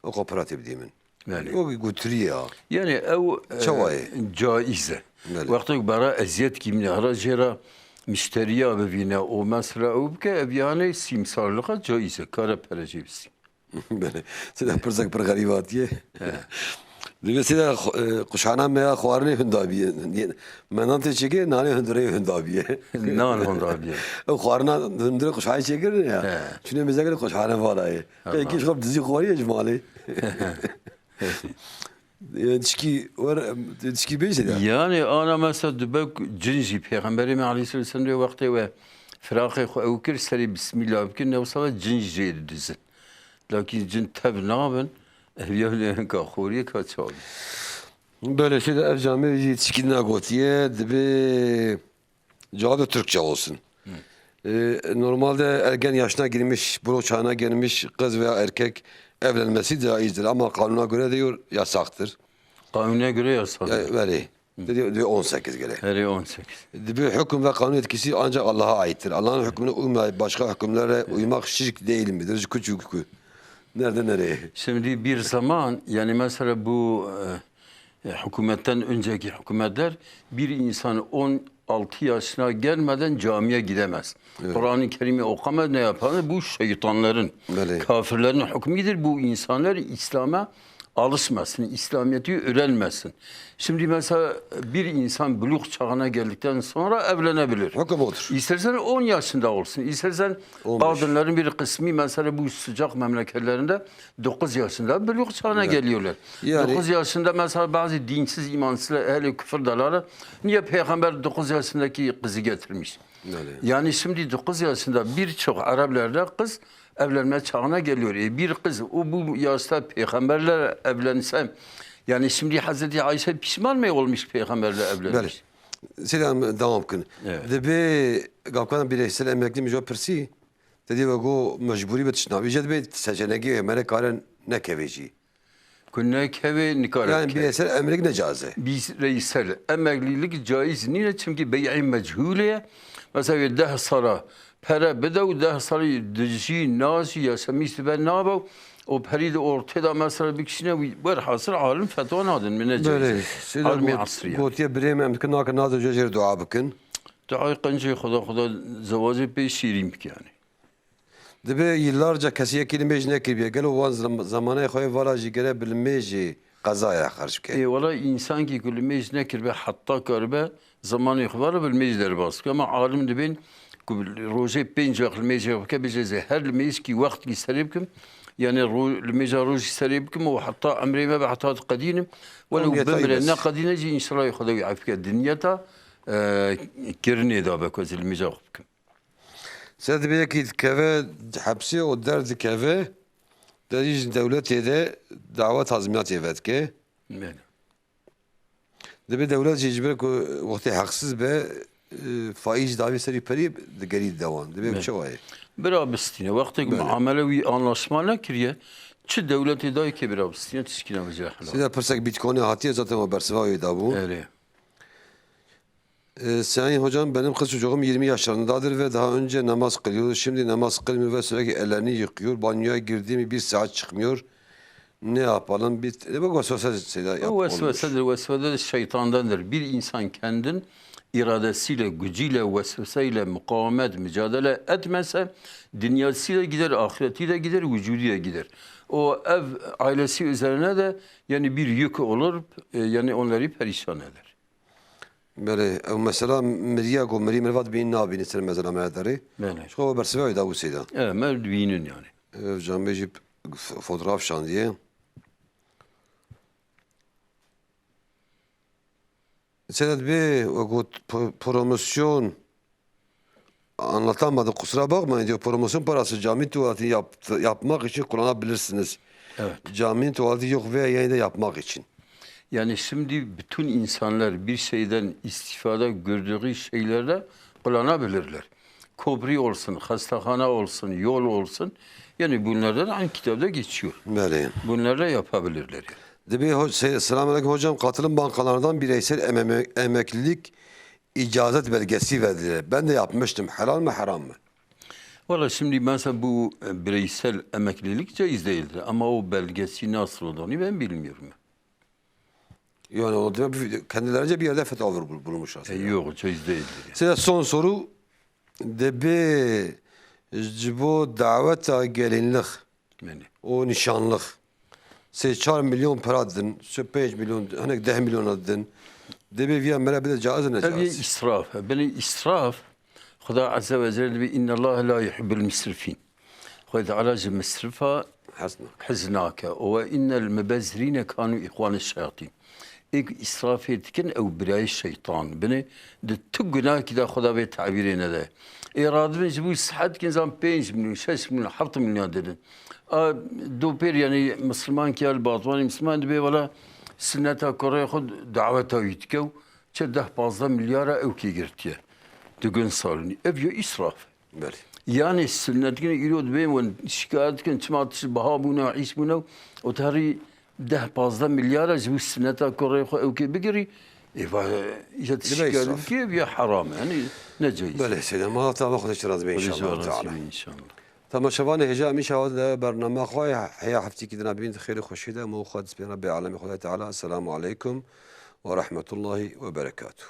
o xwe pera tê bidî min. Belê. O gutiriye ya. Yani ew, e, Çawa ye? caiz e. Belê. Wextek bara eziyet kîmine, hara jêra müşteriya bivîne, o mesela ew bike, ev yani sîmsarlixa caiz e, kare pere jê bisî. Belê. Seyda, pirsek pir xerîb hatiye. He. Dibê seyda xu-, e, quşxana me ya xwarinê hunda biye. Me nan tê çêkê, nanê hundirê hunda biye. Nan hunda biye. Ew xwarina hundirê quşxanê çêkirin ya. He. Çûnê mêze kirin quşxane vala ye. Tamam. Qey kî ji xwe bi dizî xwariye ji malê. E, tişkî wer, tişkî bêjê de. Yani ana mesela dibek cin jî Pêxemberê me aleyhisselam dê wextê we firaqê xwe ew kir, serê bismillah bikir, ne wisa ve cin jê didizin. Lakin cin tev nabin, ev ya hinka xoriyê ka çawa bî. Böyle şeyde ev camê jî tişkî nagotiye, dibê cevabı Türkçe olsun. Hı. Ee, normalde ergen yaşına girmiş, buluğ çağına gelmiş kız veya erkek evlenmesi caizdir ama kanuna göre diyor yasaktır. Kanuna göre yasaktır. Ya, belê. Hı. Dedi, diyor on sekiz gele. Herê on sekiz. Dibê hüküm ve kanun yetkisi ancak Allah'a aittir. Allah'ın hükmüne uymayıp başka hükümlere uymak şirk değil midir? Küçük. Nerede nereye? Şimdi bir zaman, yani mesela bu, e, e, hükümetten önceki hükümetler bir insan on altı yaşına gelmeden camiye gidemez. Evet. Kur'an-ı Kerim'i okamaz, ne yapar? Bu şeytanların, Belê. kafirlerin hükmüdür. Bu insanlar İslam'a alışmasın, İslamiyet'i öğrenmesin. Şimdi mesela bir insan buluğ çağına geldikten sonra evlenebilir. Hüküm odur. İstersen on yaşında olsun, istersen On beş. Kadınların bir kısmı mesela bu sıcak memleketlerinde dokuz yaşında buluğ çağına Evet. geliyorlar. Yani Dokuz yaşında mesela bazı dinsiz, imansız, ehli küfür dalalı, niye peygamber dokuz yaşındaki kızı getirmiş? Öyle. Yani şimdi dokuz yaşında birçok Araplerde kız evlenme çağına geliyor. E, bir kız o bu yaşta peygamberle evlense, yani şimdi Hazreti Ayşe pişman mı olmuş peygamberle evlenmiş? Belê. Selam, devam bikin. Evet. Dibê gavkana bireysel emekli mijo pirsî, te dê ve go mecbûrî be tiştna. Îce dibê seçenekê ye, mere kare nekeve jî. Ku nekeve, nikare Yani bike. bireysel emeklilik ne caiz e. Bireysel emeklilik caiz nîne, çünkü bey'ê mechûlê ye. Mesela wê deh sala pere bide û deh salî dijî, najî, yaşamîş dibe nabe û perî de ortê de mesela bikişîne wî. Werhasil alim fetwa nadin, min ne caiz Böyle, e. Seyda Alimê got-, asrî ye. gotiye birê me, em dikin nake naze jê jê re dua bikin. Duayê qencê Xuda, Xuda zewacê pê şîrîn bike yani. Dibê yıllarca kesî yekî limêj nekiribiye. Gelo wan zem-, zemanê xwe vala jî gere bi limêjê qezaya xerc bike? Ê, wela însankî ku limêj nekiribe heta karibe zemanê xwe vala bi limêj derbas bike. Ama alim dibên ku rojê pênc wext limêjê xwe bike, bêje ez ê her limêjkî wextkî serê bikim. Yani ro-, limêja rojî serê bikim û heta emrê me be heta diqedînim. Welew Niyeta bimire, bes. neqedîne jî înşallah Xwedê wî ef bike. Di niyeta, e, kirinê de be ku ez ê limêja xwe bikim. Se dibê yekî dikeve hepsê û derdikeve, derî ji dewletê de dawa tazmînatê vedike. Belê. Dibê dewlet jî ji ber ku wextê heqsiz be, e, faîz davî serî perî digerî dewan. Dibê Belê. çawa ye? Bira bistîne. Wextê ku Belê. muamele wî anlaşma nekiriye, çi dewletê dayikê bira bistîne, tişkî ne vêce helal. Sêda pirsek Bitcoinê hatiye zaten we bersiva wê dabû. Erê. Ee, Sayın hocam, benim kız çocuğum yirmi yaşlarındadır ve daha önce namaz kılıyordu. Şimdi namaz kılmıyor ve sürekli ellerini yıkıyor. Banyoya girdi mi bir saat çıkmıyor. Ne yapalım? Bir, e, bak, vesvese şeyler yap-, O olmuş. vesvesedir, vesvese de şeytandandır. Bir insan kendin iradesiyle, gücüyle, vesveseyle mukavemet, mücadele etmese, dünyası da gider, ahireti de gider, vücudu da gider. O ev ailesi üzerine de yani bir yük olur, e, yani onları perişan eder. Belê, ew mesela miriya ku mirî mirva dibînin nabînin ser mezela me derê. Belê. Ji xwe bersiva wê da wisa da. E, me dibînin yani. Ev camê jî f-, fotoğraf şandiye. Seyda dibê wekû p-, promosyon anlatamadı, kusura bakmayın diyor. Promosyon parası cami tuvaleti yap-, yapmak için kullanabilirsiniz. Evet. Caminin tuvaleti yok veya yayında yapmak için. Yani şimdi bütün insanlar bir şeyden istifade gördüğü şeylerde kullanabilirler. Köprü olsun, hastahane olsun, yol olsun. Yani bunlardan aynı kitapta geçiyor. Belê. Bunları da yapabilirler. Dibê ho-, se-, selamünaleyküm hocam. Katılım bankalarından bireysel ememe-, emeklilik icazet belgesi verdiler. Ben de yapmıştım. Helal mi, haram mı? Valla şimdi mesela bu, e, bireysel emeklilik caiz değildir. Ama o belgesi nasıl olduğunu ben bilmiyorum. Yani o demek bir, kendilerince bir yerde fetva bul-, bulunmuş E, aslında. Yok, caiz değildir yani. Size son soru. Dibê ji bo daweta gelinlik Yani. O nişanlik. Sê çar milyon para didin, sê pênc milyon, hinek deh milyon didin. Dibê viya mere bide caiz ne caiz? Ev yê israf. Binê israf, Xuda Azze ve Celle dibê, "İnne Allah la yuhibbul musrifin." Xwedê Teala ji misrifa Hez nake. Hez nake. O ve innel mubezzirine kanu ihwane şeyatin. Ê ku îsrafê dikin, ew birayê şeytan bine. Di tu gunahekî de Xweda vê tabîrê nede. Ê radibin ji bo sihet dikin, zan pênc milyon, şeş milyon, heft milyon didin. A, dopêr, yanî, mislimankî ya li batwanê misliman dibê, wela, sinneta kurê xwe daweta wî dike û çe deh pazdeh milyara ew kê girtiye. Di gun salînî. Ev yo îsraf. Belê. Yanî sinnetgirê îro dibên wan şikayet dikin, çima tişt biha bûne, hîs bûne û tarî deh pazdeh milyara ji bo sinneta kurê xwe ew kê bigirî, ê va, ya Dibe şikayet israf. Dikê, ya heram e, yanî ne caiz. Belê, seyda, ma ta xwe de çi razî be Xwedê inşallah ji we razî teala. Be inşallah. Temaşevanê hêja em inşallah de bernama xwe heya heftîkî dina bîn xêr û xweşî de, mo xwe dispên Rabbê alemê Xwedê Teala. Esselamu aleykum ve rahmetullahi ve berekatuh.